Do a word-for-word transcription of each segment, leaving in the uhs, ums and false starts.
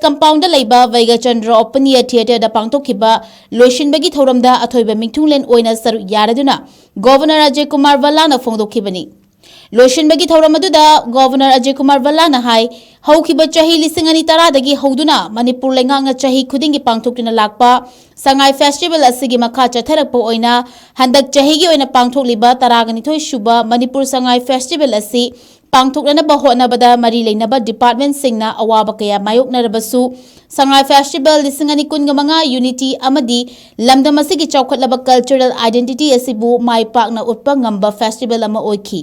Compound ꯂꯩꯕ Bhagyachandra open year ꯊꯤꯌꯦꯇꯔꯗ ꯄꯥꯡꯊꯣꯛꯈꯤꯕ ꯂꯣꯏꯁꯤꯟꯕꯒꯤ ꯊꯧꯔꯝꯗ ꯑꯊꯣꯏꯕ ꯃꯤꯡꯊꯨꯡꯂꯦꯟ ꯑꯣꯏꯅ ꯁꯔꯨꯛ ꯌꯥꯔꯗꯨꯅ ꯒꯣꯚꯔꯅꯔ ꯑꯖꯌ ꯀꯨꯃꯥꯔ ꯚꯜꯂꯥꯅ ꯐꯣꯡꯗꯣꯛꯈꯤꯕꯅꯤ꯫ ꯂꯣꯏꯁꯤꯟꯕꯒꯤ ꯊꯧꯔꯝ ꯑꯗꯨꯗ ꯒꯣꯚꯔꯅꯔ ꯑꯖꯌ ꯀꯨꯃꯥꯔ ꯚꯜꯂꯥꯅ ꯍꯥꯏ, ꯍꯧꯈꯤꯕ ꯆꯍꯤ ꯂꯤꯁꯤꯡ ꯑꯅꯤ ꯇꯔꯥꯗꯒꯤ ꯍꯧꯗꯨꯅ ꯃꯅꯤꯄꯨꯔ ꯂꯩꯉꯥꯛꯅ ꯆꯍꯤ ꯈꯨꯗꯤꯡꯒꯤ ꯄꯥꯡꯊꯣꯛꯇꯨꯅ ꯂꯥꯛꯄ ꯁꯉꯥꯏ ꯐꯦꯁꯇꯤꯚꯦꯜ ꯑꯁꯤꯒꯤ ꯃꯈꯥ ꯆꯠꯊꯔꯛꯄ ꯑꯣꯏꯅ ꯍꯟꯗꯛ ꯆꯍꯤꯒꯤ ꯑꯣꯏꯅ ꯄꯥꯡꯊꯣꯛꯂꯤꯕ ꯇꯔꯥꯒ ꯅꯤꯊꯣꯏ ꯁꯨꯕ ꯃꯅꯤꯄꯨꯔ ꯁꯉꯥꯏ ꯐꯦꯁꯇꯤꯚꯦꯜ ꯑꯁꯤ ꯄꯥꯡꯊꯣꯛꯅꯅꯕ ꯍꯣꯠꯅꯕꯗ ꯃꯔꯤ ꯂꯩꯅꯕ ꯗꯤꯄꯥꯔꯠꯃꯦꯟꯠꯁꯤꯡꯅ ꯑꯋꯥꯕ ꯀꯌꯥ ꯃꯥꯌꯣꯛꯅꯔꯕꯁꯨ, ꯁꯉꯥꯏ ꯐꯦꯁꯇꯤꯚꯦꯜ ꯂꯤꯁꯤꯡ ꯑꯅꯤ ꯀꯨꯟꯒ ꯃꯉꯥ ꯌꯨꯅꯤꯇꯤ ꯑꯃꯗꯤ ꯂꯝꯗꯝ ꯑꯁꯤꯒꯤ ꯆꯥꯎꯈꯠꯂꯕ ꯀꯜꯆꯔꯦꯜ ꯑꯥꯏꯗꯦꯟꯇꯤꯇꯤ ꯑꯁꯤꯕꯨ ꯃꯥꯏ ꯄꯥꯛꯅ ꯎꯠꯄ ꯉꯝꯕ ꯐꯦꯁꯇꯤꯚꯦꯜ ꯑꯃ ꯑꯣꯏꯈꯤ꯫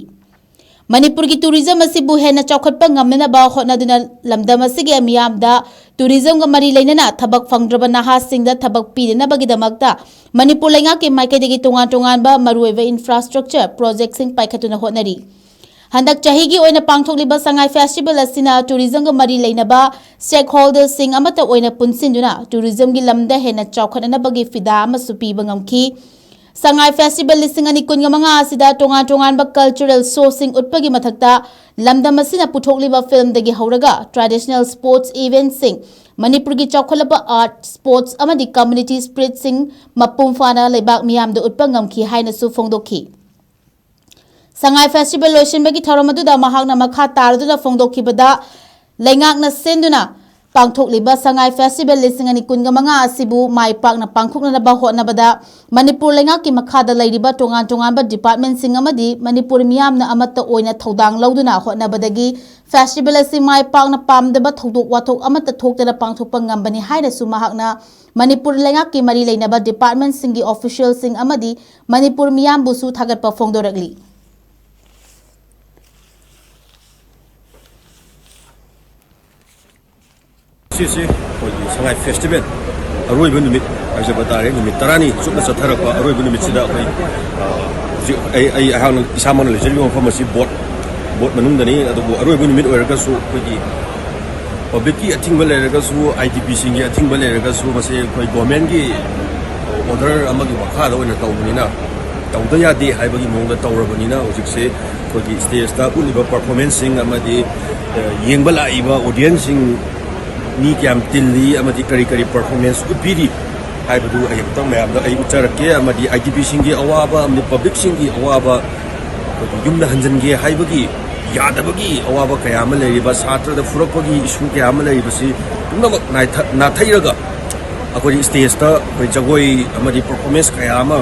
ꯃꯅꯤꯄꯨꯔꯒꯤ ꯇꯨꯔꯤꯖꯝ ꯑꯁꯤꯕꯨ ꯍꯦꯟꯅ ꯆꯥꯎꯈꯠꯄ ꯉꯝꯅꯅꯕ ꯍꯣꯠꯅꯗꯨꯅ ꯂꯝꯗꯝ ꯑꯁꯤꯒꯤ ꯃꯤꯌꯥꯝꯗ ꯇꯨꯔꯤꯖꯝꯒ ꯃꯔꯤ ꯂꯩꯅꯅ ꯊꯕꯛ ꯐꯪꯗ꯭ꯔꯕ ꯅꯍꯥꯁꯤꯡꯗ ꯊꯕꯛ ꯄꯤꯅꯅꯕꯒꯤꯗꯃꯛꯇ ꯃꯅꯤꯄꯨꯔ ꯂꯩꯉꯥꯛꯀꯤ ꯃꯥꯏꯀꯩꯗꯒꯤ ꯇꯣꯉꯥꯟ ꯇꯣꯉꯥꯟꯕ ꯃꯔꯨꯑꯣꯏꯕ ꯏꯟꯐ꯭ꯔꯥꯁ꯭ꯇ꯭ꯔꯛꯆꯔ ꯄ꯭ꯔꯣꯖꯦꯛꯁꯤꯡ ꯄꯥꯏꯈꯠꯇꯨꯅ ꯍꯣꯠꯅꯔꯤ꯫ ꯍꯟꯗꯛ ꯆꯍꯤꯒꯤ ꯑꯣꯏꯅ ꯄꯥꯡꯊꯣꯛꯂꯤꯕ ꯁꯉꯥꯏ ꯐꯦꯁꯇꯤꯚꯦꯜ ꯑꯁꯤꯅ ꯇꯨꯔꯤꯖꯝꯒ ꯃꯔꯤ ꯂꯩꯅꯕ ꯁ꯭ꯇꯦꯛꯍꯣꯜꯗꯔꯁꯤꯡ ꯑꯃꯠꯇ ꯑꯣꯏꯅ ꯄꯨꯟꯁꯤꯟꯗꯨꯅ ꯇꯨꯔꯤꯖꯝꯒꯤ ꯂꯝꯗ ꯍꯦꯟꯅ ꯆꯥꯎꯈꯠꯅꯅꯕꯒꯤ ꯐꯤꯗꯥ ꯑꯃꯁꯨ ꯄꯤꯕ ꯉꯝꯈꯤ꯫ ꯁꯉꯥꯏ ꯐꯦꯁꯇꯤꯚꯦꯜ ꯂꯤꯁꯤꯡ ꯑꯅꯤ ꯀꯨꯟꯒ ꯃꯉꯥ ꯑꯁꯤꯗ ꯇꯣꯉꯥꯟ ꯇꯣꯉꯥꯟꯕ ꯀꯜꯆꯔꯦꯜ ꯁꯣꯁꯤꯡ ꯎꯠꯄꯒꯤ ꯃꯊꯛꯇ ꯂꯝꯗꯝ ꯑꯁꯤꯅ ꯄꯨꯊꯣꯛꯂꯤꯕ ꯐꯤꯜꯝꯗꯒꯤ ꯍꯧꯔꯒ ꯇ꯭ꯔꯦꯗꯤꯁꯅꯦꯜ ꯁ꯭ꯄꯣꯔꯠꯁ ꯏꯚꯦꯟꯠꯁꯤꯡ, ꯃꯅꯤꯄꯨꯔꯒꯤ ꯆꯥꯎꯈꯠꯂꯕ ꯑꯥꯔꯠ, ꯁ꯭ꯄꯣꯔꯠꯁ ꯑꯃꯗꯤ ꯀꯝꯃ꯭ꯌꯨꯅꯤꯇꯤ ꯁ꯭ꯄꯤꯔꯤꯠꯁꯤꯡ ꯃꯄꯨꯡ ꯐꯥꯅ ꯂꯩꯕꯥꯛ ꯃꯤꯌꯥꯝꯗ ꯎꯠꯄ ꯉꯝꯈꯤ ꯍꯥꯏꯅꯁꯨ ꯐꯣꯡꯗꯣꯛꯈꯤ꯫ ꯁꯉꯥꯏ ꯐꯦꯁꯇꯤꯚꯦꯜ ꯂꯣꯏꯁꯤꯟꯕꯒꯤ ꯊꯧꯔꯝ ꯑꯗꯨꯗ ꯃꯍꯥꯛꯅ ꯃꯈꯥ ꯇꯥꯔꯗꯨꯅ ꯐꯣꯡꯗꯣꯛꯈꯤꯕꯗ, ꯂꯩꯉꯥꯛꯅ ꯁꯤꯟꯗꯨꯅ ꯄꯥꯡꯊꯣꯛꯂꯤꯕ ꯁꯉꯥꯏ ꯐꯦꯁꯇꯤꯚꯦꯜ ꯂꯤꯁꯤꯡ ꯑꯅꯤ ꯀꯨꯟꯒ ꯃꯉꯥ ꯑꯁꯤꯕꯨ ꯃꯥꯏ ꯄꯥꯛꯅ ꯄꯥꯡꯊꯣꯛꯅꯅꯕ ꯍꯣꯠꯅꯕꯗ ꯃꯅꯤꯄꯨꯔ ꯂꯩꯉꯥꯛꯀꯤ ꯃꯈꯥꯗ ꯂꯩꯔꯤꯕ ꯇꯣꯉꯥꯟ ꯇꯣꯉꯥꯟꯕ ꯗꯤꯄꯥꯔꯠꯃꯦꯟꯠꯁꯤꯡ ꯑꯃꯗꯤ ꯃꯅꯤꯄꯨꯔ ꯃꯤꯌꯥꯝꯅ ꯑꯃꯠꯇ ꯑꯣꯏꯅ ꯊꯧꯗꯥꯡ ꯂꯧꯗꯨꯅ ꯍꯣꯠꯅꯕꯗꯒꯤ ꯐꯦꯁꯇꯤꯚꯦꯜ ꯑꯁꯤ ꯃꯥꯏ ꯄꯥꯛꯅ ꯄꯥꯝꯗꯕ ꯊꯧꯗꯣꯛ ꯋꯥꯊꯣꯛ ꯑꯃꯠꯇ ꯊꯣꯛꯇꯅ ꯄꯥꯡꯊꯣꯛꯄ ꯉꯝꯕꯅꯤ ꯍꯥꯏꯅꯁꯨ ꯃꯍꯥꯛꯅ ꯃꯅꯤꯄꯨꯔ ꯂꯩꯉꯥꯛꯀꯤ ꯃꯔꯤ ꯂꯩꯅꯕ ꯗꯤꯄꯥꯔꯠꯃꯦꯟꯠꯁꯤꯡꯒꯤ ꯑꯣꯐꯤꯁꯤꯌꯦꯜꯁꯤꯡ ꯑꯃꯗꯤ ꯃꯅꯤꯄꯨꯔ ꯃꯤꯌꯥꯝꯕꯨꯁꯨ ꯊꯥꯒꯠꯄ ꯐꯣꯡꯗꯣꯔꯛꯂꯤ꯫ ꯁꯤꯁꯤ ꯑꯩꯈꯣꯏꯒꯤ ꯁꯉꯥꯏ ꯐꯦꯁꯇꯤꯚꯦꯜ ꯑꯔꯣꯏꯕ ꯅꯨꯃꯤꯠ ꯍꯥꯏꯖꯕ ꯇꯥꯔꯦ, ꯅꯨꯃꯤꯠ ꯇꯔꯥꯅꯤ ꯆꯨꯞꯅ ꯆꯠꯊꯔꯛꯄ ꯑꯔꯣꯏꯕ ꯅꯨꯃꯤꯠꯁꯤꯗ ꯑꯩꯈꯣꯏ, ꯑ, ꯍꯧꯖꯤꯛ ꯑꯩ, ꯑꯩ ꯑꯩꯍꯥꯛꯅ ꯏꯁꯥꯃꯛꯅ ꯂꯩꯖꯔꯤꯕ ꯃꯐꯝ ꯑꯁꯤ ꯕꯣꯠ, ꯕꯣꯠ ꯃꯅꯨꯡꯗꯅꯤ꯫ ꯑꯗꯨꯕꯨ ꯑꯔꯣꯏꯕ ꯅꯨꯃꯤꯠ ꯑꯣꯏꯔꯒꯁꯨ ꯑꯩꯈꯣꯏꯒꯤ ꯄꯕ꯭ꯂꯤꯛꯀꯤ ꯑꯊꯤꯡꯕ ꯂꯩꯔꯒꯁꯨ, ꯑꯥꯏ ꯗꯤ ꯄꯤꯁꯤꯡꯒꯤ ꯑꯊꯤꯡꯕ ꯂꯩꯔꯒꯁꯨ, ꯃꯁꯤ ꯑꯩꯈꯣꯏ ꯒꯣꯔꯃꯦꯟꯒꯤ ꯑꯣꯔꯗꯔ ꯑꯃꯒꯤ ꯃꯈꯥꯗ ꯑꯣꯏꯅ ꯇꯧꯕꯅꯤꯅ, ꯇꯧꯗ ꯌꯥꯗꯦ ꯍꯥꯏꯕꯒꯤ ꯃꯑꯣꯡꯗ ꯇꯧꯔꯕꯅꯤꯅ, ꯍꯧꯖꯤꯛꯁꯦ ꯑꯩꯈꯣꯏꯒꯤ ꯁ꯭ꯇꯦꯖꯇ ꯎꯠꯂꯤꯕ ꯄꯔꯐꯣꯔꯃꯦꯟꯁꯁꯤꯡ ꯑꯃꯗꯤ, ꯑ, ꯌꯦꯡꯕ ꯂꯥꯛꯏꯕ ꯑꯣꯗꯤꯌꯦꯟꯁꯁꯤꯡ ꯃꯤ ꯀꯌꯥꯝ ꯇꯤꯜꯂꯤ ꯑꯃꯗꯤ ꯀꯔꯤ ꯀꯔꯤ ꯄꯔꯐꯣꯔꯃꯦꯟꯁ ꯎꯠꯄꯤꯔꯤ ꯍꯥꯏꯕꯗꯨ ꯑꯩ ꯑꯃꯨꯛꯇꯪ ꯃꯌꯥꯝꯗ ꯑꯩ ꯎꯠꯆꯔꯛꯀꯦ꯫ ꯑꯃꯗꯤ ꯑꯥꯏ ꯗꯤ ꯄꯤꯁꯤꯡꯒꯤ ꯑꯋꯥꯕ ꯑꯃꯗꯤ ꯄꯕ꯭ꯂꯤꯛꯁꯤꯡꯒꯤ ꯑꯋꯥꯕ ꯑꯩꯈꯣꯏꯒꯤ ꯌꯨꯝꯗ ꯍꯟꯖꯤꯟꯒꯦ ꯍꯥꯏꯕꯒꯤ ꯌꯥꯗꯕꯒꯤ ꯑꯋꯥꯕ ꯀꯌꯥ ꯑꯃ ꯂꯩꯔꯤꯕ, ꯁꯥꯇ꯭ꯔꯗ ꯐꯨꯔꯛꯄꯒꯤ ꯏꯁꯨ ꯀꯌꯥ ꯑꯃ ꯂꯩꯔꯤꯕꯁꯤ ꯄꯨꯝꯅꯃꯛ ꯅꯥꯏꯊ-, ꯅꯥꯊꯩꯔꯒ ꯑꯩꯈꯣꯏꯒꯤ ꯁ꯭ꯇꯦꯖꯇ ꯑꯩꯈꯣꯏ ꯖꯒꯣꯏ ꯑꯃꯗꯤ ꯄꯔꯐꯣꯔꯃꯦꯟꯁ ꯀꯌꯥ ꯑꯃ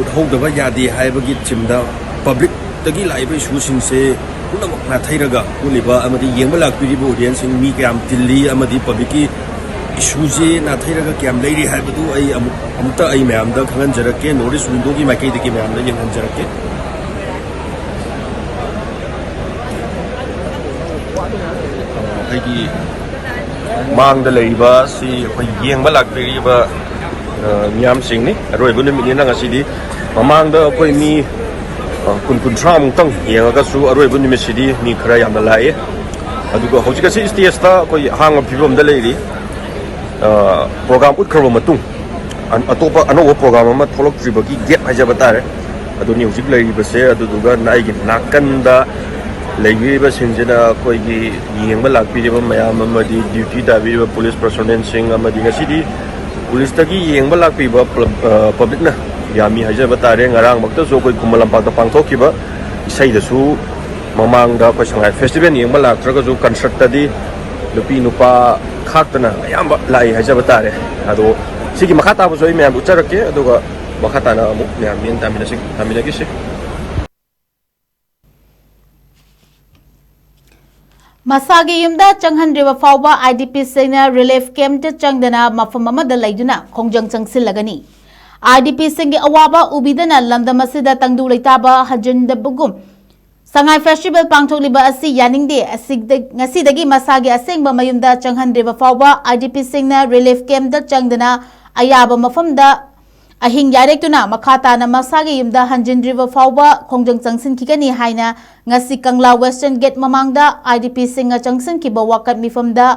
ꯎꯠꯍꯧꯗꯕ ꯌꯥꯗꯦ ꯍꯥꯏꯕꯒꯤ ꯊꯤꯝꯗ ꯄꯕ꯭ꯂꯤꯛꯇꯒꯤ ꯂꯥꯛꯏꯕ ꯏꯁꯨꯁꯤꯡꯁꯦ ꯄꯨꯝꯅꯃꯛ ꯅꯥꯊꯩꯔꯒ ꯎꯠꯂꯤꯕ ꯑꯃꯗꯤ ꯌꯦꯡꯕ ꯂꯥꯛꯄꯤꯔꯤꯕ ꯑꯣꯗꯤꯌꯦꯟꯁꯁꯤꯡ ꯃꯤ ꯀꯌꯥꯝ ꯇꯤꯜꯂꯤ ꯑꯃꯗꯤ ꯄꯕ꯭ꯂꯤꯛꯀꯤ ꯏꯁꯨꯁꯦ ꯅꯥꯊꯩꯔꯒ ꯀꯌꯥꯝ ꯂꯩꯔꯤ ꯍꯥꯏꯕꯗꯨ ꯑꯩ ꯑꯃꯨꯛ, ꯑꯃꯨꯛꯇ ꯑꯩ ꯃꯌꯥꯝꯗ ꯈꯪꯍꯟꯖꯔꯛꯀꯦ, ꯅꯣꯔꯠ ꯏꯁ ꯋꯤꯟꯗꯣꯒꯤ ꯃꯥꯏꯀꯩꯗꯒꯤ ꯃꯌꯥꯝꯗ ꯌꯦꯡꯍꯟꯖꯔꯛꯀꯦ꯫ ꯑꯩꯒꯤ ꯃꯥꯡꯗ ꯂꯩꯔꯤꯕ ꯑꯁꯤ ꯑꯩꯈꯣꯏ ꯌꯦꯡꯕ ꯂꯥꯛꯄꯤꯔꯤꯕ, ꯑ, ꯃꯤꯌꯥꯝꯁꯤꯡꯅꯤ꯫ ꯑꯔꯣꯏꯕ ꯅꯨꯃꯤꯠꯅꯤꯅ ꯉꯁꯤꯗꯤ ꯃꯃꯥꯡꯗ ꯑꯩꯈꯣꯏ ꯃꯤ, ꯑ, ꯀꯨꯟ ꯀꯨꯟꯊ꯭ꯔꯥꯃꯨꯛꯇꯪ ꯌꯦꯡꯉꯒꯁꯨ ꯑꯔꯣꯏꯕ ꯅꯨꯃꯤꯠꯁꯤꯗꯤ ꯃꯤ ꯈꯔ ꯌꯥꯝꯅ ꯂꯥꯛꯑꯦ꯫ ꯑꯗꯨꯒ ꯍꯧꯖꯤꯛ ꯑꯁꯤ ꯁ꯭ꯇꯦꯖꯇ ꯑꯩꯈꯣꯏ ꯑꯍꯥꯡꯕ ꯐꯤꯕꯝꯗ ꯂꯩꯔꯤ꯫ ꯑ, ꯄ꯭ꯔꯣꯒ꯭ꯔꯥꯝ ꯎꯠꯈ꯭ꯔꯕ ꯃꯇꯨꯡ ꯑꯟ-, ꯑꯇꯣꯞꯄ ꯑꯅꯧꯕ ꯄ꯭ꯔꯣꯒ꯭ꯔꯥꯝ ꯑꯃ ꯊꯣꯛꯂꯛꯇ꯭ꯔꯤꯕꯒꯤ ꯒꯦꯞ ꯍꯥꯏꯖꯕ ꯇꯥꯔꯦ꯫ ꯑꯗꯨꯅꯤ ꯍꯧꯖꯤꯛ ꯂꯩꯔꯤꯕꯁꯦ꯫ ꯑꯗꯨꯗꯨꯒ ꯑꯩꯒꯤ ꯅꯥꯀꯟꯗ ꯂꯩꯕꯤꯔꯤꯕꯁꯤꯡꯁꯤꯅ ꯑꯩꯈꯣꯏꯒꯤ ꯌꯦꯡꯕ ꯂꯥꯛꯄꯤꯔꯤꯕ ꯃꯌꯥꯝ ꯑꯃꯗꯤ ꯗ꯭ꯌꯨꯇꯤ ꯇꯥꯕꯤꯔꯤꯕ ꯄꯨꯂꯤꯁ ꯄꯔꯁꯣꯅꯦꯜꯁꯤꯡ ꯑꯃꯗꯤ ꯉꯁꯤꯗꯤ ꯄꯨꯂꯤꯁꯇꯒꯤ ꯌꯦꯡꯕ ꯂꯥꯛꯄꯤꯕ ꯄꯨꯂꯞ-, ꯑ, ꯄꯕ꯭ꯂꯤꯛꯅ ꯌꯥꯝꯃꯤ ꯍꯥꯏꯖꯕ ꯇꯥꯔꯦ꯫ ꯉꯔꯥꯡꯃꯛꯇꯁꯨ ꯑꯩꯈꯣꯏ ꯈꯨꯃꯟ ꯂꯝꯄꯥꯛꯇ ꯄꯥꯡꯊꯣꯛꯈꯤꯕ ꯏꯁꯩꯗꯁꯨ ꯃꯃꯥꯡꯗ ꯑꯩꯈꯣꯏ ꯁꯉꯥꯏ ꯐꯦꯁꯇꯤꯚꯦꯜ ꯌꯦꯡꯕ ꯂꯥꯛꯇ꯭ꯔꯒꯁꯨ ꯀꯟꯁꯔꯠꯇꯗꯤ ꯅꯨꯄꯤ ꯅꯨꯄꯥ ꯈꯥꯛꯇꯅ ꯑꯌꯥꯝꯕ ꯂꯥꯛꯏ ꯍꯥꯏꯖꯕ ꯇꯥꯔꯦ꯫ ꯑꯗꯣ ꯁꯤꯒꯤ ꯃꯈꯥ ꯇꯥꯕꯁꯨ ꯑꯩ ꯃꯌꯥꯝ ꯎꯠꯆꯔꯛꯀꯦ, ꯑꯗꯨꯒ ꯃꯈꯥ ꯇꯥꯅ ꯑꯃꯨꯛ ꯃꯌꯥꯝ ꯃꯤꯠꯌꯦꯡ ꯇꯥꯃꯤꯟꯅꯁꯤ, ꯇꯥꯃꯤꯟꯅꯈꯤꯁꯤ꯫ ꯃꯁꯥꯒꯤ ꯌꯨꯝꯗ ꯆꯪꯍꯟꯗ꯭ꯔꯤꯕ ꯐꯥꯎꯕ ꯑꯥꯏ ꯗꯤ ꯄꯤꯁꯤꯡꯅ ꯔꯤꯂꯤꯐ ꯀꯦꯝꯞꯇ ꯆꯪꯗꯅ ꯃꯐꯝ ꯑꯃꯗ ꯂꯩꯗꯨꯅ ꯈꯣꯡꯖꯪ ꯆꯪꯁꯤꯜꯂꯒꯅꯤ꯫ ꯑꯥꯏ ꯗꯤ ꯄꯤꯁꯤꯡꯒꯤ ꯑꯋꯥꯕ ꯎꯕꯤꯗꯅ ꯂꯝꯗꯝ ꯑꯁꯤꯗ ꯇꯪꯗꯨ ꯂꯩꯇꯥꯕ ꯍꯟꯖꯤꯟꯗꯕꯒꯨꯝ ꯁꯉꯥꯏ ꯐꯦꯁꯇꯤꯚꯦꯜ ꯄꯥꯡꯊꯣꯛꯂꯤꯕ ꯑꯁꯤ ꯌꯥꯅꯤꯡꯗꯦ꯫ ꯑꯁꯤꯗ-, ꯉꯁꯤꯗꯒꯤ ꯃꯁꯥꯒꯤ ꯑꯁꯦꯡꯕ ꯃꯌꯨꯝꯗ ꯆꯪꯍꯟꯗ꯭ꯔꯤꯕ ꯐꯥꯎꯕ ꯑꯥꯏ ꯗꯤ ꯄꯤꯁꯤꯡꯅ ꯔꯤꯂꯤꯐ ꯀꯦꯝꯞꯇ ꯆꯪꯗꯅ ꯑꯌꯥꯕ ꯃꯐꯝꯗ ꯑꯍꯤꯡ ꯌꯥꯔꯦꯛꯇꯨꯅ ꯃꯈꯥ ꯇꯥꯅ ꯃꯁꯥꯒꯤ ꯌꯨꯝꯗ ꯍꯟꯖꯤꯟꯗ꯭ꯔꯤꯕ ꯐꯥꯎꯕ ꯈꯣꯡꯖꯪ ꯆꯪꯁꯤꯟꯈꯤꯒꯅꯤ ꯍꯥꯏꯅ ꯉꯁꯤ ꯀꯪꯂꯥ ꯋꯦꯁꯇꯔꯟ ꯒꯦꯠ ꯃꯃꯥꯡꯗ ꯑꯥꯏ ꯗꯤ ꯄꯤꯁꯤꯡꯅ ꯆꯪꯁꯤꯟꯈꯤꯕ ꯋꯥꯀꯠ ꯃꯤꯐꯝꯗ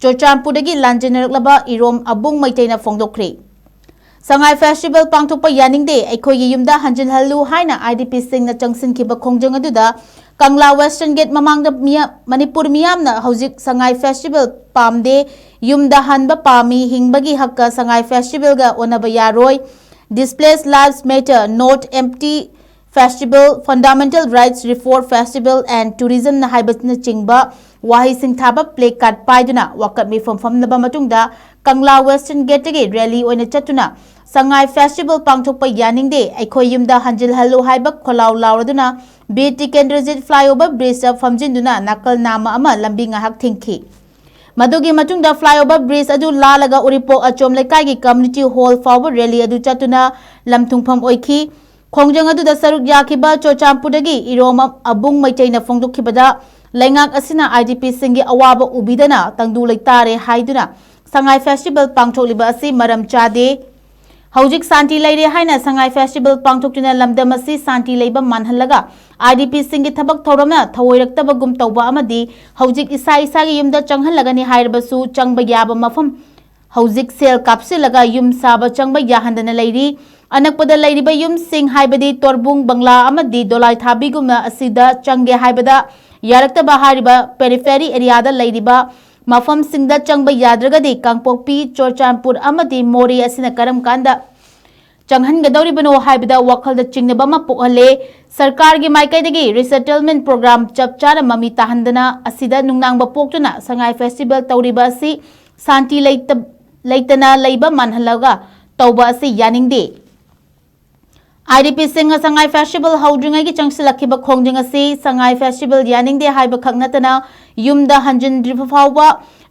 ꯆꯨꯔꯆꯥꯟꯄꯨꯔꯗꯒꯤ ꯂꯥꯟꯖꯦꯟꯅꯔꯛꯂꯕ ꯏꯔꯣꯝ ꯑꯕꯨꯡ ꯃꯩꯇꯩꯅ ꯐꯣꯡꯗꯣꯛꯈ꯭ꯔꯦ꯫ ꯁꯉꯥꯏ ꯐꯦꯁꯇꯤꯚꯦꯜ ꯄꯥꯡꯊꯣꯛꯄ ꯌꯥꯅꯤꯡꯗꯦ, ꯑꯩꯈꯣꯏꯒꯤ ꯌꯨꯝꯗ ꯍꯟꯖꯤꯜꯍꯜꯂꯨ ꯍꯥꯏꯅ ꯑꯥꯏ ꯗꯤ ꯄꯤꯁꯤꯡꯅ ꯆꯪꯁꯤꯟꯈꯤꯕ ꯈꯣꯡꯖꯪ ꯑꯗꯨꯗ ꯀꯪꯂꯥ ꯋꯦꯁꯇꯔꯟ ꯒꯦꯠ ꯃꯃꯥꯡꯗ ꯃꯤꯌꯥ-, ꯃꯅꯤꯄꯨꯔ ꯃꯤꯌꯥꯝꯅ ꯍꯧꯖꯤꯛ ꯁꯉꯥꯏ ꯐꯦꯁꯇꯤꯚꯦꯜ ꯄꯥꯝꯗꯦ, ꯌꯨꯝꯗ ꯍꯟꯕ ꯄꯥꯝꯃꯤ, ꯍꯤꯡꯕꯒꯤ ꯍꯛꯀ ꯁꯉꯥꯏ ꯐꯦꯁꯇꯤꯚꯦꯜꯒ ꯑꯣꯟꯅꯕ ꯌꯥꯔꯣꯏ, Displaced Lives Matter, Not Empty Festival, Fundamental Rights Reform Festival and Tourism ꯅ ꯍꯥꯏꯕꯅꯆꯤꯡꯕ ꯋꯥꯍꯩꯁꯤꯡ ꯊꯥꯕ ꯄ꯭ꯂꯦ ꯀꯥꯔꯗ ꯄꯥꯏꯗꯨꯅ ꯋꯥꯀꯠ ꯃꯤꯐꯝ ꯐꯝꯂꯕ ꯃꯇꯨꯡꯗ ꯀꯪꯂꯥ ꯋꯦꯁꯇꯔꯟ ꯒꯦꯠꯇꯒꯤ ꯔꯦꯂꯤ ꯑꯣꯏꯅ ꯆꯠꯇꯨꯅ ꯁꯉꯥꯏ ꯐꯦꯁꯇꯤꯚꯦꯜ ꯄꯥꯡꯊꯣꯛꯄ ꯌꯥꯅꯤꯡꯗꯦ, ꯑꯩꯈꯣꯏ ꯌꯨꯝꯗ ꯍꯟꯖꯤꯜꯍꯜꯂꯨ ꯍꯥꯏꯕ ꯈꯣꯜꯂꯥꯎ ꯂꯥꯎꯔꯗꯨꯅ ꯕꯤ ꯇꯤ ꯀꯦꯟꯗ꯭ꯔꯖꯤꯠ ꯐ꯭ꯂꯥꯏꯑꯣꯚꯔ ꯕ꯭ꯔꯤꯖꯇ ꯐꯝꯖꯤꯟꯗꯨꯅ ꯅꯥꯀꯜ ꯅꯥꯝꯃ ꯑꯃ ꯂꯝꯕꯤ ꯉꯥꯏꯍꯥꯛ ꯊꯤꯡꯈꯤ꯫ ꯃꯗꯨꯒꯤ ꯃꯇꯨꯡꯗ ꯐ꯭ꯂꯥꯏꯑꯣꯚꯔ ꯕ꯭ꯔꯤꯖ ꯑꯗꯨ ꯂꯥꯜꯂꯒ ꯎꯔꯤꯄꯣꯛ ꯑꯆꯣꯝ ꯂꯩꯀꯥꯏꯒꯤ ꯀꯝꯃ꯭ꯌꯨꯅꯤꯇꯤ ꯍꯣꯜ ꯐꯥꯎꯕ ꯔꯦꯂꯤ ꯑꯗꯨ ꯆꯠꯇꯨꯅ ꯂꯝꯊꯨꯡꯐꯝ ꯑꯣꯏꯈꯤ꯫ ꯈꯣꯡꯖꯪ ꯑꯗꯨꯗ ꯁꯔꯨꯛ ꯌꯥꯈꯤꯕ ꯆꯨꯔꯆꯥꯟꯄꯨꯔꯗꯒꯤ ꯏꯔꯣꯝ ꯑꯕꯨꯡ ꯃꯩꯇꯩꯅ ꯐꯣꯡꯗꯣꯛꯈꯤꯕꯗ, ꯂꯩꯉꯥꯛ ꯑꯁꯤꯅ ꯑꯥꯏ ꯗꯤ ꯄꯤꯁꯤꯡꯒꯤ ꯑꯋꯥꯕ ꯎꯕꯤꯗꯅ ꯇꯪꯗꯨ ꯂꯩꯇꯥꯔꯦ ꯍꯥꯏꯗꯨꯅ ꯁꯉꯥꯏ ꯐꯦꯁꯇꯤꯚꯦꯜ ꯄꯥꯡꯊꯣꯛꯂꯤꯕ ꯑꯁꯤ ꯃꯔꯝ ꯆꯥꯗꯦ꯫ ꯍꯧꯖꯤꯛ ꯁꯥꯟꯇꯤ ꯂꯩꯔꯦ ꯍꯥꯏꯅ ꯁꯉꯥꯏ ꯐꯦꯁꯇꯤꯚꯦꯜ ꯄꯥꯡꯊꯣꯛꯇꯨꯅ ꯂꯝꯗꯝ ꯑꯁꯤ ꯁꯥꯟꯇꯤ ꯂꯩꯕ ꯃꯥꯟꯍꯜꯂꯒ ꯑꯥꯏ ꯗꯤ ꯄꯤꯁꯤꯡꯒꯤ ꯊꯕꯛ ꯊꯧꯔꯝꯅ ꯊꯧꯑꯣꯏꯔꯛꯇꯕꯒꯨꯝ ꯇꯧꯕ ꯑꯃꯗꯤ ꯍꯧꯖꯤꯛ ꯏꯁꯥ ꯏꯁꯥꯒꯤ ꯌꯨꯝꯗ ꯆꯪꯍꯜꯂꯒꯅꯤ ꯍꯥꯏꯔꯕꯁꯨ ꯆꯪꯕ ꯌꯥꯕ ꯃꯐꯝ ꯍꯧꯖꯤꯛ ꯁꯦꯜ ꯀꯥꯞꯁꯤꯜꯂꯒ ꯌꯨꯝ ꯁꯥꯕ ꯆꯪꯕ ꯌꯥꯍꯟꯗꯅ ꯂꯩꯔꯤ꯫ ꯑꯅꯛꯄꯗ ꯂꯩꯔꯤꯕ ꯌꯨꯝꯁꯤꯡ ꯍꯥꯏꯕꯗꯤ ꯇꯣꯔꯕꯨꯡ, ꯕꯪꯂꯥ ꯑꯃꯗꯤ ꯗꯣꯂꯥꯏꯊꯥꯕꯤꯒꯨꯝꯕ ꯑꯁꯤꯗ ꯆꯪꯒꯦ ꯍꯥꯏꯕꯗ ꯌꯥꯔꯛꯇꯕ ꯍꯥꯏꯔꯤꯕ ꯄꯦꯔꯤꯐꯦꯔꯤ ꯑꯦꯔꯤꯌꯥꯗ ꯂꯩꯔꯤꯕ ꯃꯐꯝꯁꯤꯡꯗ ꯆꯪꯕ ꯌꯥꯗ꯭ꯔꯒꯗꯤ ꯀꯥꯡꯄꯣꯛꯄꯤ, ꯆꯨꯔꯆꯥꯟꯄꯨꯔ ꯑꯃꯗꯤ ꯃꯣꯔꯦ ꯑꯁꯤꯅ ꯀꯔꯝ ꯀꯥꯟꯗ ꯆꯪꯍꯟꯒꯗꯧꯔꯤꯕꯅꯣ ꯍꯥꯏꯕꯗ ꯋꯥꯈꯜꯗ ꯆꯤꯡꯅꯕ ꯑꯃ ꯄꯣꯛꯍꯜꯂꯦ꯫ ꯁꯔꯀꯥꯔꯒꯤ ꯃꯥꯏꯀꯩꯗꯒꯤ ꯔꯤꯁꯦꯇꯜꯃꯦꯟ ꯄ꯭ꯔꯣꯒ꯭ꯔꯥꯝ ꯆꯞ ꯆꯥꯅ ꯃꯃꯤ ꯇꯥꯍꯟꯗꯅ ꯑꯁꯤꯗ ꯅꯨꯡꯅꯥꯡꯕ ꯄꯣꯛꯇꯨꯅ ꯁꯉꯥꯏ ꯐꯦꯁꯇꯤꯚꯦꯜ ꯇꯧꯔꯤꯕ ꯑꯁꯤ ꯁꯥꯟꯇꯤ ꯂꯩꯇ-, ꯂꯩꯇꯅ ꯂꯩꯕ ꯃꯥꯟꯍꯜꯂꯒ ꯇꯧꯕ ꯑꯁꯤ ꯌꯥꯅꯤꯡꯗꯦ꯫ ꯑꯥꯏ ꯗꯤ ꯄꯤꯁꯤꯡꯅ ꯁꯉꯥꯏ ꯐꯦꯁꯇꯤꯚꯦꯜ ꯍꯧꯗ꯭ꯔꯤꯉꯩꯒꯤ ꯆꯪꯁꯤꯜꯂꯛꯈꯤꯕ ꯈꯣꯡꯖꯪ ꯑꯁꯤ ꯁꯉꯥꯏ ꯐꯦꯁꯇꯤꯚꯦꯜ ꯌꯥꯅꯤꯡꯗꯦ ꯍꯥꯏꯕ ꯈꯛ ꯅꯠꯇꯅ ꯌꯨꯝꯗ ꯍꯟꯖꯤꯟꯗ꯭ꯔꯤꯕ ꯐꯥꯎꯕ,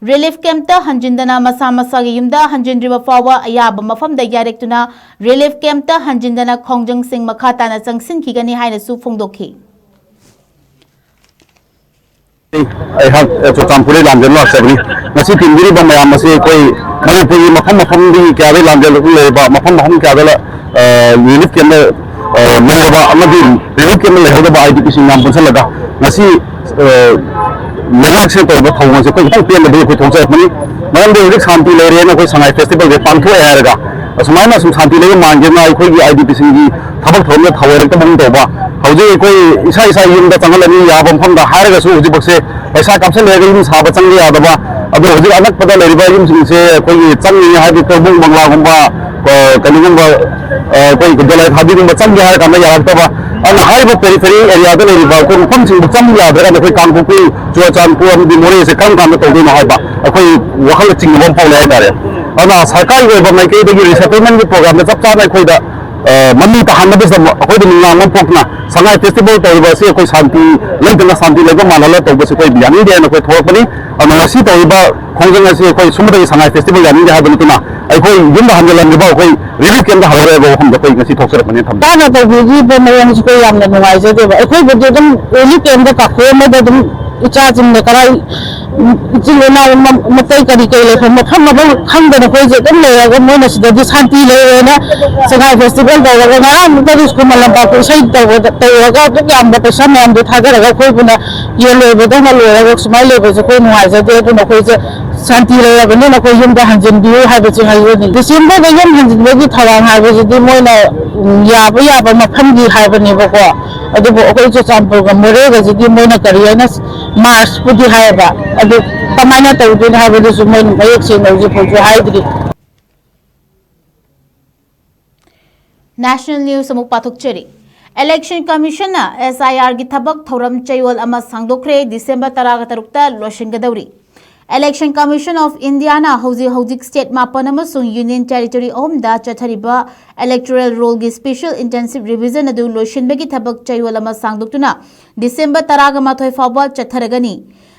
ꯔꯤꯂꯤꯐ ꯀꯦꯝꯞꯇ ꯍꯟꯖꯤꯟꯗꯅ ꯃꯁꯥ ꯃꯁꯥꯒꯤ ꯌꯨꯝꯗ ꯍꯟꯖꯤꯟꯗ꯭ꯔꯤꯕ ꯐꯥꯎꯕ ꯑꯌꯥꯕ ꯃꯐꯝꯗ ꯌꯥꯔꯦꯛꯇꯨꯅ ꯔꯤꯂꯤꯐ ꯀꯦꯝꯞꯇ ꯍꯟꯖꯤꯟꯗꯅ ꯈꯣꯡꯖꯪꯁꯤꯡ ꯃꯈꯥ ꯇꯥꯅ ꯆꯪꯁꯤꯟꯈꯤꯒꯅꯤ ꯍꯥꯏꯅꯁꯨ ꯐꯣꯡꯗꯣꯛꯈꯤ꯫ ꯑꯩꯍꯥꯛ ꯆꯨꯔꯆꯥꯟꯄꯨꯔꯗꯒꯤ ꯂꯥꯝꯖꯦꯜ ꯂꯥꯛꯆꯕꯅꯤ꯫ ꯉꯁꯤ ꯇꯤꯟꯕꯤꯔꯤꯕ ꯃꯌꯥꯝ ꯑꯁꯤ ꯑꯩꯈꯣꯏ ꯃꯅꯤꯄꯨꯔꯒꯤ ꯃꯐꯝ ꯃꯐꯝꯗꯒꯤ ꯀꯌꯥꯗꯒꯤ ꯂꯥꯝꯖꯦꯜ ꯂꯩꯔꯤꯕ ꯃꯐꯝ ꯃꯐꯝ ꯀꯌꯥꯗ ꯂ-, ꯑ, ꯔꯤꯂꯤꯐ ꯀꯦꯝꯞꯇ, ꯑ, ꯂꯩꯔꯕ ꯑꯃꯗꯤ ꯔꯤꯂꯤꯐ ꯀꯦꯝꯞꯇ ꯂꯩꯍꯧꯗꯕ ꯑꯥꯏ ꯗꯤ ꯄꯤꯁꯤꯡ ꯃꯌꯥꯝ ꯄꯨꯟꯁꯤꯜꯂꯒ ꯉꯁꯤ, ꯑ, ꯂꯩꯉꯥꯛꯁꯤꯅ ꯇꯧꯔꯤꯕ ꯊꯧꯑꯣꯡ ꯑꯁꯤ ꯑꯩꯈꯣꯏ ꯈꯤꯇꯪ ꯄꯦꯟꯗꯕꯒꯤ ꯑꯩꯈꯣꯏ ꯊꯣꯛꯆꯔꯛꯄꯅꯤ꯫ ꯃꯔꯝꯗꯤ ꯍꯧꯖꯤꯛ ꯁꯥꯟꯇꯤ ꯂꯩꯔꯦꯅ ꯑꯩꯈꯣꯏ ꯁꯉꯥꯏ ꯐꯦꯁꯇꯤꯚꯦꯜꯁꯦ ꯄꯥꯡꯊꯣꯛꯑꯦ ꯍꯥꯏꯔꯒ ꯑꯁꯨꯃꯥꯏꯅ ꯁꯨꯝ ꯁꯥꯟꯇꯤ ꯂꯩꯕ ꯃꯥꯟꯒꯦꯅ ꯑꯩꯈꯣꯏꯒꯤ ꯑꯥꯏ ꯗꯤ ꯄꯤꯁꯤꯡꯒꯤ ꯊꯕꯛ ꯊꯧꯔꯝꯗ ꯊꯧꯑꯣꯏꯔꯛꯇꯕꯒꯨꯝ ꯇꯧꯕ, ꯍꯧꯖꯤꯛ ꯑꯩꯈꯣꯏ ꯏꯁꯥ ꯏꯁꯥ ꯌꯨꯝꯗ ꯆꯪꯍꯜꯂꯅꯤ, ꯌꯥꯕ ꯃꯐꯝꯗ ꯍꯥꯏꯔꯒꯁꯨ ꯍꯧꯖꯤꯛꯃꯛꯁꯦ ꯄꯩꯁꯥ ꯀꯥꯞꯁꯤꯜꯂꯦ ꯍꯥꯏꯔꯒ ꯌꯨꯝ ꯁꯥꯕ ꯆꯪꯕ ꯌꯥꯗꯕ꯫ ꯑꯗꯣ ꯍꯧꯖꯤꯛ ꯑꯅꯛꯄꯗ ꯂꯩꯔꯤꯕ ꯌꯨꯝꯁꯤꯡꯁꯦ ꯑꯩꯈꯣꯏꯒꯤ ꯆꯪꯉꯤꯉꯩ ꯍꯥꯏꯗꯤ ꯀꯧꯕꯨꯡ ꯕꯪꯂꯥꯒꯨꯝꯕ, ꯑ, ꯀꯩꯅꯣꯒꯨꯝꯕ, ꯑ, ꯑꯩꯈꯣꯏ ꯗꯣꯂꯥꯏ ꯊꯥꯕꯤꯒꯨꯝꯕ ꯆꯪꯒꯦ ꯍꯥꯏꯔ ꯀꯥꯟꯗ ꯌꯥꯔꯛꯇꯕ꯫ ꯑꯗꯨꯅ ꯍꯥꯏꯔꯤꯕ ꯄꯦꯔꯤꯐꯦꯔꯤ ꯑꯦꯔꯤꯌꯥꯗ ꯂꯩꯔꯤꯕ ꯑꯩꯈꯣꯏ ꯃꯐꯝꯁꯤꯡꯗ ꯆꯪꯕ ꯌꯥꯗ꯭ꯔꯒꯅ ꯑꯩꯈꯣꯏ ꯀꯥꯡꯄꯣꯛꯄꯤ, ꯆꯨꯔꯆꯥꯟꯄꯨꯔ ꯑꯃꯗꯤ ꯃꯣꯔꯦꯁꯦ ꯀꯔꯝ ꯀꯥꯟꯗ ꯇꯧꯗꯣꯏꯅꯣ ꯍꯥꯏꯕ ꯑꯩꯈꯣꯏ ꯋꯥꯈꯜꯗ ꯆꯤꯡꯅꯕ ꯑꯃ ꯐꯥꯎꯂꯦ ꯍꯥꯏꯇꯥꯔꯦ꯫ ꯑꯗꯨꯅ ꯁꯔꯀꯥꯔꯒꯤ ꯑꯣꯏꯕ ꯃꯥꯏꯀꯩꯗꯒꯤ ꯔꯤꯁꯦꯇꯜꯃꯦꯟꯒꯤ ꯄ꯭ꯔꯣꯒ꯭ꯔꯥꯝꯗ ꯆꯞ ꯆꯥꯅ ꯑꯩꯈꯣꯏꯗ, ꯑ, ꯃꯃꯤ ꯇꯥꯍꯟꯅꯕꯁꯤꯗ ꯑꯩꯈꯣꯏꯗ ꯅꯨꯡꯅꯥꯡꯕ ꯑꯃ ꯄꯣꯛꯇꯨꯅ ꯁꯉꯥꯏ ꯐꯦꯁꯇꯤꯚꯦꯜ ꯇꯧꯔꯤꯕ ꯑꯁꯤ ꯑꯩꯈꯣꯏ ꯁꯥꯟꯇꯤ ꯂꯩꯇꯅ ꯁꯥꯟꯇꯤ ꯂꯩꯕ ꯃꯥꯜꯍꯜꯂ ꯇꯧꯕꯁꯤ ꯑꯩꯈꯣꯏ ꯌꯥꯅꯤꯡꯗꯦ ꯍꯥꯏꯅ ꯑꯩꯈꯣꯏ ꯊꯣꯛꯂꯛꯄꯅꯤ꯫ ꯑꯗꯨꯅ ꯉꯁꯤ ꯇꯧꯔꯤꯕ ꯈꯣꯡꯖꯪ ꯑꯁꯤ ꯑꯩꯈꯣꯏ ꯁꯨꯝꯃꯗꯒꯤ ꯁꯉꯥꯏ ꯐꯦꯁꯇꯤꯚꯦꯜ ꯌꯥꯅꯤꯡꯗꯦ ꯍꯥꯏꯕ ꯅꯠꯇꯅ ꯑꯩꯈꯣꯏ ꯌꯨꯝꯗ ꯍꯟꯖꯤꯜꯂꯝꯂꯤꯕ ꯑꯩꯈꯣꯏ ꯔꯤꯂꯤꯐ ꯀꯦꯝꯞꯇ ꯍꯜꯂꯛꯂꯕ ꯋꯥꯐꯝꯗ ꯑꯩꯈꯣꯏ ꯉꯁꯤ ꯊꯣꯛꯆꯔꯛꯄꯅꯦꯅ ꯊꯝꯖꯒꯦ꯫ ꯆꯥꯅ ꯇꯧꯕꯤꯈꯤꯕ ꯃꯑꯣꯡꯁꯦ ꯑꯩꯈꯣꯏ ꯌꯥꯝꯅ ꯅꯨꯡꯉꯥꯏꯖꯗꯦꯕ꯫ ꯑꯩꯈꯣꯏꯕꯨꯗꯤ ꯑꯗꯨꯝ ꯔꯤꯂꯤꯐ ꯀꯦꯝꯞꯇ ꯀꯥꯈꯣꯛꯑꯝꯃꯒ ꯑꯗꯨꯝ ꯏꯆꯥꯁꯤꯡꯅ ꯀꯔꯥꯏ ꯏꯆꯤꯜ ꯏꯅꯥꯎ ꯃ-, ꯃꯇꯩ ꯀꯔꯤ ꯀꯔꯤ ꯂꯩꯐꯝ ꯃꯐꯝ ꯃꯐꯝ ꯈꯪꯗꯅ ꯑꯩꯈꯣꯏꯁꯦ ꯑꯗꯨꯝ ꯂꯩꯔꯒ ꯃꯣꯏꯅ ꯁꯤꯗꯗꯤ ꯁꯥꯟꯇꯤ ꯂꯩꯔꯦꯅ ꯁꯉꯥꯏ ꯐꯦꯁꯇꯤꯚꯦꯜ ꯇꯧꯔꯒ ꯉꯔꯥꯡ ꯃꯨꯛꯇꯗꯤ ꯁ꯭ꯀꯨꯜ ꯂꯝꯄꯥꯛꯇ ꯏꯁꯩ ꯇꯧꯕꯗ ꯇꯧꯔꯒ ꯑꯗꯨꯛ ꯌꯥꯝꯕ ꯄꯩꯁꯥ ꯃꯌꯥꯝꯗꯣ ꯊꯥꯗꯔꯒ ꯑꯩꯈꯣꯏꯕꯨꯅ ꯌꯦꯟ ꯂꯣꯏꯕꯗꯧꯅ ꯂꯣꯏꯔꯒ ꯁꯨꯃꯥꯏꯅ ꯂꯩꯕꯁꯦ ꯑꯩꯈꯣꯏ ꯅꯨꯡꯉꯥꯏꯖꯗꯦ꯫ ꯑꯗꯨꯅ ꯑꯩꯈꯣꯏꯁꯦ ꯁꯥꯟꯇꯤ ꯂꯩꯔꯕꯅꯤꯅ ꯑꯩꯈꯣꯏ ꯌꯨꯝꯗ ꯍꯟꯖꯤꯟꯕꯤꯌꯨ ꯍꯥꯏꯕꯁꯦ ꯍꯥꯏꯖꯅꯤꯡꯉꯤ꯫ ꯗꯤꯁꯦꯝꯕꯔꯗ ꯌꯨꯝ ꯍꯟꯖꯤꯟꯕꯒꯤ ꯊꯧꯔꯥꯡ ꯍꯥꯏꯕꯁꯤꯗꯤ ꯃꯣꯏꯅ, ꯎꯝ, ꯌꯥꯕ ꯌꯥꯕ ꯃꯐꯝꯒꯤ ꯍꯥꯏꯕꯅꯦꯕꯀꯣ꯫ ꯑꯗꯨꯕꯨ ꯑꯩꯈꯣꯏ ꯆꯨꯔꯆꯥꯟꯄꯨꯔꯒ ꯃꯣꯔꯦꯒꯁꯤꯗꯤ ꯃꯣꯏꯅ ꯀꯔꯤ ꯍꯥꯏꯅ ꯃꯥꯔꯁꯄꯨꯗꯤ ꯍꯥꯏꯌꯦꯕ, ꯑꯗꯨ ꯀꯃꯥꯏꯅ ꯇꯧꯗꯣꯏꯅꯣ ꯍꯥꯏꯕꯗꯨꯁꯨ ꯃꯣꯏꯅ ꯃꯌꯦꯛ ꯁꯦꯡꯅ ꯍꯧꯖꯤꯛ ꯐꯥꯎꯁꯨ ꯍꯥꯏꯗ꯭ꯔꯤ꯫ National news ꯑꯃꯨꯛ ꯄꯥꯊꯣꯛꯆꯔꯤ꯫ Election Commissionꯅ S I Rꯒꯤ ꯊꯕꯛ ꯊꯧꯔꯝ ꯆꯌꯣꯜ ꯑꯃ ꯁꯥꯡꯗꯣꯛꯈ꯭ꯔꯦ, ꯗꯤꯁꯦꯝꯕꯔ ꯇꯔꯥꯒ ꯇꯔꯨꯛꯇ ꯂꯣꯏꯁꯤꯟꯒꯗꯧꯔꯤ꯫ Election Commission of Indiaꯅ ꯍꯧꯖꯤꯛ ꯍꯧꯖꯤꯛ state ꯃꯥꯄꯟ ꯑꯃꯁꯨꯡ Union Territory ꯑꯍꯨꯝꯗ ꯆꯠꯊꯔꯤꯕ electoral rollꯒꯤ special intensive revision ꯑꯗꯨ ꯂꯣꯏꯁꯤꯟꯕꯒꯤ ꯊꯕꯛ ꯆꯌꯣꯜ ꯑꯃ ꯁꯥꯡꯗꯣꯛꯇꯨꯅ ꯗꯤꯁꯦꯝꯕꯔ ꯇꯔꯥꯒ ꯃꯥꯊꯣꯏ ꯐꯥꯎꯕ ꯆꯠꯊꯔꯒꯅꯤ꯫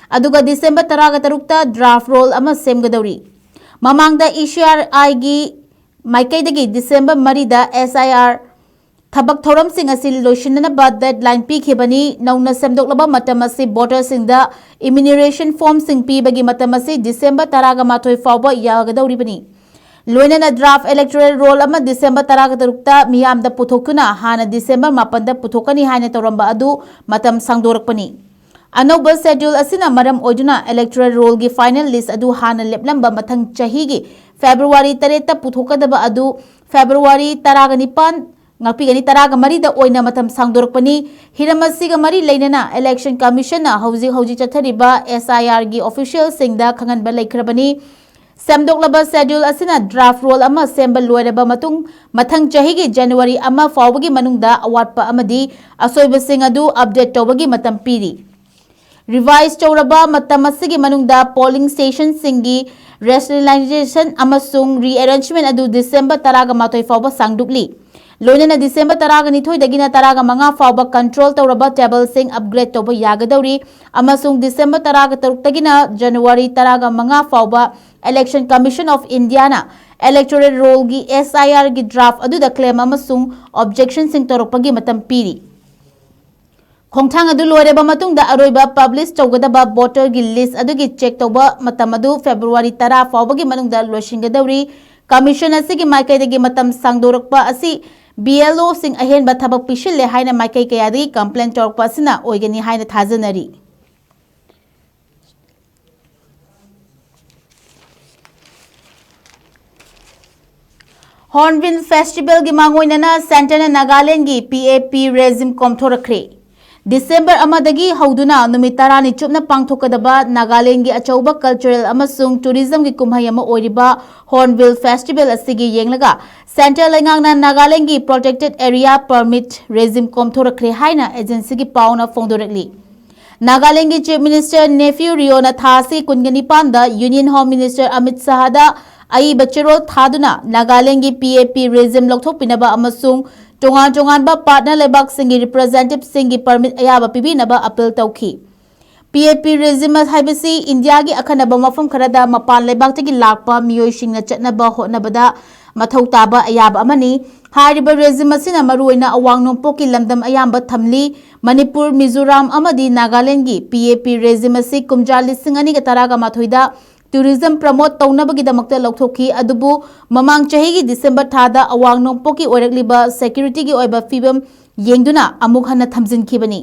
ꯑꯗꯨꯒ ꯗꯤꯁꯦꯝꯕꯔ ꯇꯔꯥꯒ ꯇꯔꯨꯛꯇ draft roll ꯑꯃ ꯁꯦꯝꯒꯗꯧꯔꯤ꯫ ꯃꯃꯥꯡꯗ E C R Iꯒꯤ ꯃꯥꯏꯀꯩꯗꯒꯤ ꯗꯤꯁꯦꯝꯕꯔ ꯃꯔꯤꯗ S I R ꯊꯕꯛ ꯊꯧꯔꯝꯁꯤꯡ ꯑꯁꯤ ꯂꯣꯏꯁꯤꯟꯅꯅꯕ deadline ꯄꯤꯈꯤꯕꯅꯤ꯫ ꯅꯧꯅ ꯁꯦꯝꯗꯣꯛꯂꯕ ꯃꯇꯝ ꯑꯁꯤ voterꯁꯤꯡꯗ enumeration formꯁꯤꯡ ꯄꯤꯕꯒꯤ ꯃꯇꯝ ꯑꯁꯤ ꯗꯤꯁꯦꯝꯕꯔ ꯇꯔꯥꯒ ꯃꯥꯊꯣꯏ ꯐꯥꯎꯕ ꯌꯥꯒꯗꯧꯔꯤꯕꯅꯤ꯫ ꯂꯣꯏꯅꯅ draft electoral roll ꯑꯃ ꯗꯤꯁꯦꯝꯕꯔ ꯇꯔꯥꯒ ꯇꯔꯨꯛꯇ ꯃꯤꯌꯥꯝꯗ ꯄꯨꯊꯣꯛꯇꯨꯅ ꯍꯥꯟꯅ ꯗꯤꯁꯦꯝꯕꯔ ꯃꯥꯄꯟꯗ ꯄꯨꯊꯣꯛꯀꯅꯤ ꯍꯥꯏꯅ ꯇꯧꯔꯝꯕ ꯑꯗꯨ ꯃꯇꯝ ꯁꯥꯡꯗꯣꯔꯛꯄꯅꯤ꯫ ꯑꯅꯧꯕ schedule ꯑꯁꯤꯅ ꯃꯔꯝ ꯑꯣꯏꯗꯨꯅ electoral rollꯒꯤ final list ꯑꯗꯨ ꯍꯥꯟꯅ ꯂꯦꯞꯂꯝꯕ ꯃꯊꯪ ꯆꯍꯤꯒꯤ ꯐꯦꯕ꯭ꯔꯨꯋꯥꯔꯤ ꯇꯔꯦꯠꯇ ꯄꯨꯊꯣꯛꯀꯗꯕ ꯑꯗꯨ ꯐꯦꯕ꯭ꯔꯨꯋꯥꯔꯤ ꯇꯔꯥꯒ ꯅꯤꯄꯥꯟ ꯉꯥꯛꯄꯤꯒꯅꯤ ꯇꯔꯥꯒ ꯃꯔꯤꯗ ꯑꯣꯏꯅ ꯃꯇꯝ ꯁꯥꯡꯗꯣꯔꯛꯄꯅꯤ꯫ ꯍꯤꯔꯝ ꯑꯁꯤꯒ ꯃꯔꯤ ꯂꯩꯅꯅ Election Commission ꯅ ꯍꯧꯖꯤꯛ ꯍꯧꯖꯤꯛ ꯆꯠꯊꯔꯤꯕ S I R ꯒꯤ official ꯁꯤꯡꯗ ꯈꯪꯍꯟꯕ ꯂꯩꯈ꯭ꯔꯕꯅꯤ꯫ ꯁꯦꯝꯗꯣꯛꯂꯕ schedule ꯑꯁꯤꯅ draft roll ꯑꯃ ꯁꯦꯝꯕ ꯂꯣꯏꯔꯕ ꯃꯇꯨꯡ, ꯃꯊꯪ ꯆꯍꯤꯒꯤ January ꯑꯃ ꯐꯥꯎꯕꯒꯤ ꯃꯅꯨꯡꯗ ꯑꯋꯥꯠꯄ ꯑꯃꯗꯤ ꯑꯁꯣꯏꯕꯁꯤꯡ ꯑꯗꯨ update ꯇꯧꯕꯒꯤ ꯃꯇꯝ ꯄꯤꯔꯤ꯫ Revise ꯇꯧꯔꯕ ꯃꯇꯝ ꯑꯁꯤꯒꯤ ꯃꯅꯨꯡꯗ polling station ꯁꯤꯡꯒꯤ rationalization ꯑꯃꯁꯨꯡ rearrangement ꯑꯗꯨ December ꯇꯔꯥꯒ ꯃꯥꯊꯣꯏ ꯐꯥꯎꯕ ꯁꯥꯡꯗꯣꯛꯂꯤ꯫ ꯂꯣꯏꯅꯅ December ꯇꯔꯥꯒ ꯅꯤꯊꯣꯏꯗꯒꯤꯅ ꯇꯔꯥꯒ ꯃꯉꯥ ꯐꯥꯎꯕ control ꯇꯧꯔꯕ table ꯁꯤꯡ upgrade ꯇꯧꯕ ꯌꯥꯒꯗꯧꯔꯤ, ꯑꯃꯁꯨꯡ December ꯇꯔꯥꯒ ꯇꯔꯨꯛꯇꯒꯤꯅ January ꯇꯔꯥꯒ ꯃꯉꯥ ꯐꯥꯎꯕ Election Commission of India ꯅ electoral roll ꯒꯤ S I R ꯒꯤ draft ꯑꯗꯨꯗ claim ꯑꯃꯁꯨꯡ objection ꯁꯤꯡ ꯇꯧꯔꯛꯄꯒꯤ ꯃꯇꯝ ꯄꯤꯔꯤ꯫ ꯈꯣꯡꯊꯥꯡ ꯑꯗꯨ ꯂꯣꯏꯔꯕ ꯃꯇꯨꯡꯗ ꯑꯔꯣꯏꯕ publish ꯇꯧꯒꯗꯕ voter ꯒꯤ list ꯑꯗꯨꯒꯤ check ꯇꯧꯕ ꯃꯇꯝ ꯑꯗꯨ February ꯇꯔꯥ ꯐꯥꯎꯕꯒꯤ ꯃꯅꯨꯡꯗ ꯂꯣꯏꯁꯤꯟꯒꯗꯧꯔꯤ꯫ Commission ꯑꯁꯤꯒꯤ ꯃꯥꯏꯀꯩꯗꯒꯤ ꯃꯇꯝ ꯁꯥꯡꯗꯣꯔꯛꯄ ꯑꯁꯤ B L O ꯁꯤꯡ ꯑꯍꯦꯟꯕ ꯊꯕꯛ ꯄꯤꯁꯤꯜꯂꯦ ꯍꯥꯏꯅ ꯃꯥꯏꯀꯩ ꯀꯌꯥꯗꯒꯤ complain ꯇꯧꯔꯛꯄ ꯑꯁꯤꯅ ꯑꯣꯏꯒꯅꯤ ꯍꯥꯏꯅ ꯊꯥꯖꯅꯔꯤ꯫ Hornbill Festival ꯒꯤ ꯃꯥꯡꯑꯣꯏꯅꯅ Centre ꯅ ꯅꯥꯒꯥꯂꯦꯟꯗꯒꯤ P A P regime ꯀꯣꯝꯊꯣꯔꯛꯈ꯭ꯔꯦ꯫ December ꯑꯃꯗꯒꯤ ꯍꯧꯗꯨꯅ ꯅꯨꯃꯤꯠ ꯇꯔꯥꯅꯤ ꯆꯨꯞꯅ ꯄꯥꯡꯊꯣꯛꯀꯗꯕ ꯅꯥꯒꯥꯂꯦꯟꯗꯒꯤ ꯑꯆꯧꯕ cultural ꯑꯃꯁꯨꯡ tourism ꯒꯤ ꯀꯨꯝꯍꯩ ꯑꯃ ꯑꯣꯏꯔꯤꯕ Hornbill Festival ꯑꯁꯤꯒꯤ ꯌꯦꯡꯂꯒ Centre ꯂꯩꯉꯥꯛꯅ ꯅꯥꯒꯥꯂꯦꯟꯗꯒꯤ protected area permit regime ꯀꯣꯝꯊꯣꯔꯛꯈ꯭ꯔꯦ ꯍꯥꯏꯅ agency ꯒꯤ ꯄꯥꯎꯅ ꯐꯣꯡꯗꯣꯔꯛꯂꯤ꯫ ꯅꯥꯒꯥꯂꯦꯟꯗꯒꯤ Chief Minister Neiphiu Rio ꯅ ꯊꯥ ꯑꯁꯤ ꯀꯨꯟꯒ ꯅꯤꯄꯥꯟꯗ Union Home Minister Amit Shah ꯗ ꯑꯏꯕ ꯆꯦꯔꯣꯜ ꯊꯥꯗꯨꯅ ꯅꯥꯒꯥꯂꯦꯟꯗꯒꯤ P A P regime ꯂꯧꯊꯣꯛꯄꯤꯅꯕ ꯑꯃꯁꯨꯡ ꯇꯣꯉꯥꯟ ꯇꯣꯉꯥꯟꯕ partner ꯂꯩꯕꯥꯛꯁꯤꯡꯒꯤ representative ꯁꯤꯡꯒꯤ permit ꯑꯌꯥꯕ ꯄꯤꯕꯤꯅꯕ appeal ꯇꯧꯈꯤ꯫ P A P regime ꯍꯥꯏꯕꯁꯤ ꯏꯟꯗꯤꯌꯥꯒꯤ ꯑꯈꯟꯅꯕ ꯃꯐꯝ ꯈꯔꯗ ꯃꯄꯥꯟ ꯂꯩꯕꯥꯛꯇꯒꯤ ꯂꯥꯛꯄ ꯃꯤꯑꯣꯏꯁꯤꯡꯅ ꯆꯠꯅꯕ ꯍꯣꯠꯅꯕꯗ ꯃꯊꯧ ꯇꯥꯕ ꯑꯌꯥꯕ ꯑꯃꯅꯤ꯫ ꯍꯥꯏꯔꯤꯕ regime ꯑꯁꯤꯅ ꯃꯔꯨꯑꯣꯏꯅ ꯑꯋꯥꯡ ꯅꯣꯡꯄꯣꯛꯀꯤ ꯂꯝꯗꯝ ꯑꯌꯥꯝꯕ ꯊꯝꯂꯤ꯫ ꯃꯅꯤꯄꯨꯔ, ꯃꯤꯖꯣꯔꯥꯝ ꯑꯃꯗꯤ ꯅꯥꯒꯥꯂꯦꯟꯗꯒꯤ P A P regime ꯑꯁꯤ ꯀꯨꯝꯖꯥ ꯂꯤꯁꯤꯡ ꯑꯅꯤꯒ ꯇꯔꯥꯒ ꯃꯥꯊꯣꯏꯗ tourism promote ꯇꯧꯅꯕꯒꯤꯗꯃꯛꯇ ꯂꯧꯊꯣꯛꯈꯤ, ꯑꯗꯨꯕꯨ ꯃꯃꯥꯡ ꯆꯍꯤꯒꯤ December ꯊꯥꯗ ꯑꯋꯥꯡ ꯅꯣꯡꯄꯣꯛꯀꯤ ꯑꯣꯏꯔꯛꯂꯤꯕ security ꯒꯤ ꯑꯣꯏꯕ ꯐꯤꯕꯝ ꯌꯦꯡꯗꯨꯅ ꯑꯃꯨꯛ ꯍꯟꯅ ꯊꯝꯖꯤꯟꯈꯤꯕꯅꯤ꯫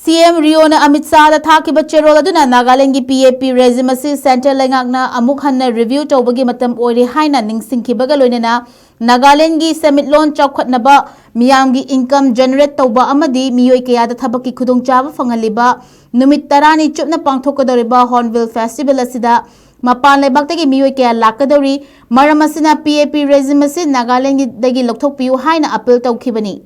ꯁꯤ ꯑꯦꯝ ꯔꯤꯑꯣꯅ ꯑꯃꯤꯠ ꯁꯥꯍꯗ ꯊꯥꯈꯤꯕ ꯆꯦꯔꯣꯜ ꯑꯗꯨꯅ ꯅꯥꯒꯥꯂꯦꯟꯗꯒꯤ ꯄꯤ ꯑꯦ ꯄꯤ ꯔꯦꯖꯤꯝ ꯑꯁꯤ ꯁꯦꯟꯇꯔ ꯂꯩꯉꯥꯛꯅ ꯑꯃꯨꯛ ꯍꯟꯅ ꯔꯤꯚꯤꯌꯨ ꯇꯧꯕꯒꯤ ꯃꯇꯝ ꯑꯣꯏꯔꯦ ꯍꯥꯏꯅ ꯅꯤꯡꯁꯤꯡꯈꯤꯕꯒ ꯂꯣꯏꯅꯅ ꯅꯥꯒꯥꯂꯦꯟꯗꯒꯤ ꯁꯦꯟꯃꯤꯠꯂꯣꯟ ꯆꯥꯎꯈꯠꯅꯕ, ꯃꯤꯌꯥꯝꯒꯤ ꯏꯟꯀꯝ ꯖꯦꯅꯦꯔꯦꯠ ꯇꯧꯕ ꯑꯃꯗꯤ ꯃꯤꯑꯣꯏ ꯀꯌꯥꯗ ꯊꯕꯛꯀꯤ ꯈꯨꯗꯣꯡꯆꯥꯕ ꯐꯪꯍꯜꯂꯤꯕ ꯅꯨꯃꯤꯠ ꯇꯔꯥꯅꯤ ꯆꯨꯞꯅ ꯄꯥꯡꯊꯣꯛꯀꯗꯧꯔꯤꯕ ꯍꯣꯔꯟꯕꯤꯜ ꯐꯦꯁꯇꯤꯚꯦꯜ ꯑꯁꯤꯗ ꯃꯄꯥꯟ ꯂꯩꯕꯥꯛꯇꯒꯤ ꯃꯤꯑꯣꯏ ꯀꯌꯥ ꯂꯥꯛꯀꯗꯧꯔꯤ꯫ ꯃꯔꯝ ꯑꯁꯤꯅ ꯄꯤ ꯑꯦ ꯄꯤ ꯔꯦꯖꯤꯝ ꯑꯁꯤ ꯅꯥꯒꯥꯂꯦꯟꯗꯒꯤ ꯂꯧꯊꯣꯛꯄꯤꯌꯨ ꯍꯥꯏꯅ ꯑꯄꯤꯜ ꯇꯧꯈꯤꯕꯅꯤ꯫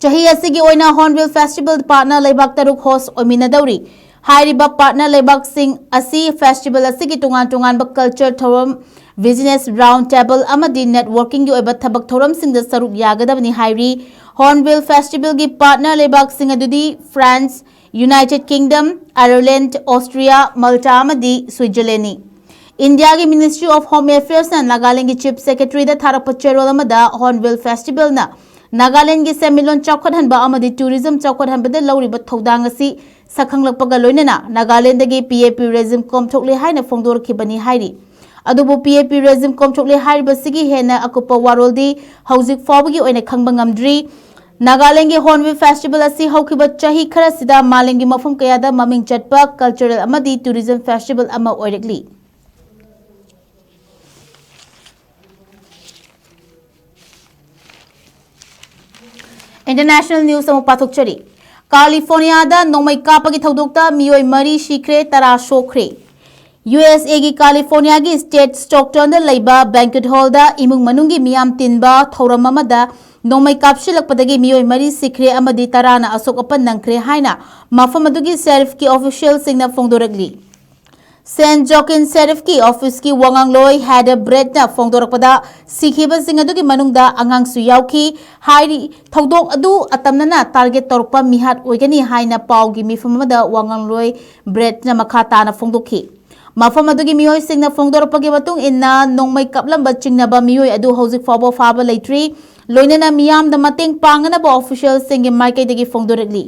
ꯆꯍꯤ ꯑꯁꯤꯒꯤ ꯑꯣꯏꯅ ꯍꯣꯔꯟꯕꯤꯜ ꯐꯦꯁꯇꯤꯚꯦꯜ ꯄꯥꯔꯠꯅꯔ ꯂꯩꯕꯥꯛ ꯇꯔꯨꯛ ꯍꯣꯁ ꯑꯣꯏꯃꯤꯟꯅꯗꯧꯔꯤ꯫ ꯍꯥꯏꯔꯤꯕ ꯄꯥꯔꯠꯅꯔ ꯂꯩꯕꯥꯛꯁꯤꯡ ꯑꯁꯤ ꯐꯦꯁꯇꯤꯚꯦꯜ ꯑꯁꯤꯒꯤ ꯇꯣꯉꯥꯟ ꯇꯣꯉꯥꯟꯕ ꯀꯜꯆꯔ ꯊꯧꯔꯝ, ꯕꯤꯖꯤꯅꯦꯁ ꯔꯥꯎꯟ ꯇꯦꯕꯜ ꯑꯃꯗꯤ ꯅꯦꯠꯋꯥꯔꯀꯤꯡꯒꯤ ꯑꯣꯏꯕ ꯊꯕꯛ ꯊꯧꯔꯝꯁꯤꯡꯗ ꯁꯔꯨꯛ ꯌꯥꯒꯗꯕꯅꯤ ꯍꯥꯏꯔꯤ꯫ ꯍꯣꯔꯟꯕꯤꯜ ꯐꯦꯁꯇꯤꯚꯦꯜꯒꯤ ꯄꯥꯔꯠꯅꯔ ꯂꯩꯕꯥꯛꯁꯤꯡ ꯑꯗꯨꯗꯤ France, United Kingdom, Ireland, Austria, Malta ꯑꯃꯗꯤ ꯁ꯭ꯋꯤꯠꯖꯔꯂꯦꯟꯗꯅꯤ꯫ ꯏꯟꯗꯤꯌꯥꯒꯤ ꯃꯤꯅꯤꯁꯇ꯭ꯔꯤ ꯑꯣꯐ ꯍꯣꯝ ꯑꯦꯐꯤꯌꯔꯁꯅ ꯅꯥꯒꯥꯂꯦꯟꯗꯒꯤ ꯆꯤꯐ ꯁꯦꯀ꯭ꯔꯦꯇꯔꯤꯗ ꯊꯥꯔꯛꯄ ꯆꯦꯔꯣꯜ ꯑꯃꯗ ꯍꯣꯔꯟꯕꯤꯜ ꯐꯦꯁꯇꯤꯚꯦꯜꯅ ꯅꯥꯒꯥꯂꯦꯟꯗꯒꯤ ꯁꯦꯟꯃꯤꯠꯂꯣꯟ ꯆꯥꯎꯈꯠꯍꯟꯕ ꯑꯃꯗꯤ ꯇꯨꯔꯤꯖꯝ ꯆꯥꯎꯈꯠꯍꯟꯕꯗ ꯂꯧꯔꯤꯕ ꯊꯧꯗꯥꯡ ꯑꯁꯤ ꯁꯛꯈꯪꯂꯛꯄꯒ ꯂꯣꯏꯅꯅ ꯅꯥꯒꯥꯂꯦꯟꯗꯒꯤ ꯄꯤ ꯑꯦ ꯄꯤ ꯔꯦꯖꯤꯝ ꯀꯣꯝꯊꯣꯛꯂꯦ ꯍꯥꯏꯅ ꯐꯣꯡꯗꯣꯔꯛꯈꯤꯕꯅꯤ ꯍꯥꯏꯔꯤ꯫ ꯑꯗꯨꯕꯨ ꯄꯤ ꯑꯦ ꯄꯤ ꯔꯦꯖꯤꯝ ꯀꯣꯝꯊꯣꯛꯂꯦ ꯍꯥꯏꯔꯤꯕꯁꯤꯒꯤ ꯍꯦꯟꯅ ꯑꯀꯨꯞꯄ ꯋꯥꯔꯣꯜꯗꯤ ꯍꯧꯖꯤꯛ ꯐꯥꯎꯕꯒꯤ ꯑꯣꯏꯅ ꯈꯪꯕ ꯉꯝꯗ꯭ꯔꯤ꯫ ꯅꯥꯒꯥꯂꯦꯟꯗꯒꯤ ꯍꯣꯔꯟꯕꯤꯜ ꯐꯦꯁꯇꯤꯚꯦꯜ ꯑꯁꯤ ꯍꯧꯈꯤꯕ ꯆꯍꯤ ꯈꯔꯁꯤꯗ ꯃꯥꯂꯦꯝꯒꯤ ꯃꯐꯝ ꯀꯌꯥꯗ ꯃꯃꯤꯡ ꯆꯠꯄ ꯀꯜꯆꯔꯦꯜ ꯑꯃꯗꯤ ꯇꯨꯔꯤꯖꯝ ꯐꯦꯁꯇꯤꯚꯦꯜ ꯑꯃ ꯑꯣꯏꯔꯛꯂꯤ꯫ ꯏꯟꯇꯔꯅꯦꯁꯅꯦꯜ ꯅ꯭ꯌꯨꯁ ꯑꯃꯨꯛ ꯄꯥꯊꯣꯛꯆꯔꯤ꯫ ꯀꯥꯂꯤꯐꯣꯔꯅꯤꯌꯥꯗ ꯅꯣꯡꯃꯩ ꯀꯥꯞꯄꯒꯤ ꯊꯧꯗꯣꯛꯇ ꯃꯤꯑꯣꯏ ꯃꯔꯤ ꯁꯤꯈ꯭ꯔꯦ, ꯇꯔꯥ ꯁꯣꯛꯈ꯭ꯔꯦ꯫ ꯌꯨ ꯑꯦꯁ ꯑꯦꯒꯤ ꯀꯥꯂꯤꯐꯣꯔꯅꯤꯌꯥꯒꯤ ꯁ꯭ꯇꯦꯠ ꯁ꯭ꯇꯣꯛꯇꯟꯗ ꯂꯩꯕ ꯕꯦꯡꯀ꯭ꯋꯦꯠ ꯍꯣꯜꯗ ꯏꯃꯨꯡ ꯃꯅꯨꯡꯒꯤ ꯃꯤꯌꯥꯝ ꯇꯤꯟꯕ ꯊꯧꯔꯝ ꯑꯃꯗ ꯅꯣꯡꯃꯩ ꯀꯥꯞꯁꯤꯜꯂꯛꯄꯗꯒꯤ ꯃꯤꯑꯣꯏ ꯃꯔꯤ ꯁꯤꯈ꯭ꯔꯦ ꯑꯃꯗꯤ ꯇꯔꯥꯅ ꯑꯁꯣꯛ ꯑꯄꯟ ꯅꯪꯈ꯭ꯔꯦ ꯍꯥꯏꯅ ꯃꯐꯝ ꯑꯗꯨꯒꯤ ꯁꯦꯔꯤꯐꯀꯤ ꯑꯣꯐꯤꯁꯤꯌꯦꯜꯁꯤꯡꯅ ꯐꯣꯡꯗꯣꯔꯛꯂꯤ꯫ ꯁꯦꯟ ꯖꯣꯀꯤꯟ ꯁꯦꯔꯤꯐꯀꯤ ꯑꯣꯐꯤꯁꯀꯤ ꯋꯥꯉꯥꯡꯂꯣꯏ ꯍꯦꯗꯔ ꯕ꯭ꯔꯦꯠꯅ ꯐꯣꯡꯗꯣꯔꯛꯄꯗ, ꯁꯤꯈꯤꯕꯁꯤꯡ ꯑꯗꯨꯒꯤ ꯃꯅꯨꯡꯗ ꯑꯉꯥꯡꯁꯨ ꯌꯥꯎꯈꯤ꯫ ꯍꯥꯏꯔꯤ, ꯊꯧꯗꯣꯛ ꯑꯗꯨ ꯑꯇꯝꯅꯅ ꯇꯥꯔꯒꯦꯠ ꯇꯧꯔꯛꯄ ꯃꯤꯍꯥꯠ ꯑꯣꯏꯒꯅꯤ ꯍꯥꯏꯅ ꯄꯥꯎꯒꯤ ꯃꯤꯐꯝ ꯑꯃꯗ ꯋꯥꯉꯥꯡꯂꯣꯏ ꯕ꯭ꯔꯦꯠꯅ ꯃꯈꯥ ꯇꯥꯅ ꯐꯣꯡꯗꯣꯛꯈꯤ꯫ ꯃꯐꯝ ꯑꯗꯨꯒꯤ ꯃꯤꯑꯣꯏꯁꯤꯡꯅ ꯐꯣꯡꯗꯣꯔꯛꯄꯒꯤ ꯃꯇꯨꯡ ꯏꯟꯅ, ꯅꯣꯡꯃꯩ ꯀꯥꯞꯂꯝꯕ ꯆꯤꯡꯅꯕ ꯃꯤꯑꯣꯏ ꯑꯗꯨ ꯍꯧꯖꯤꯛ ꯐꯥꯎꯕ ꯐꯥꯕ ꯂꯩꯇ꯭ꯔꯤ꯫ ꯂꯣꯏꯅꯅ ꯃꯤꯌꯥꯝꯗ ꯃꯇꯦꯡ ꯄꯥꯡꯅꯅꯕ ꯑꯣꯐꯤꯁꯤꯌꯦꯜꯁꯤꯡꯒꯤ ꯃꯥꯏꯀꯩꯗꯒꯤ ꯐꯣꯡꯗꯣꯔꯛꯂꯤ꯫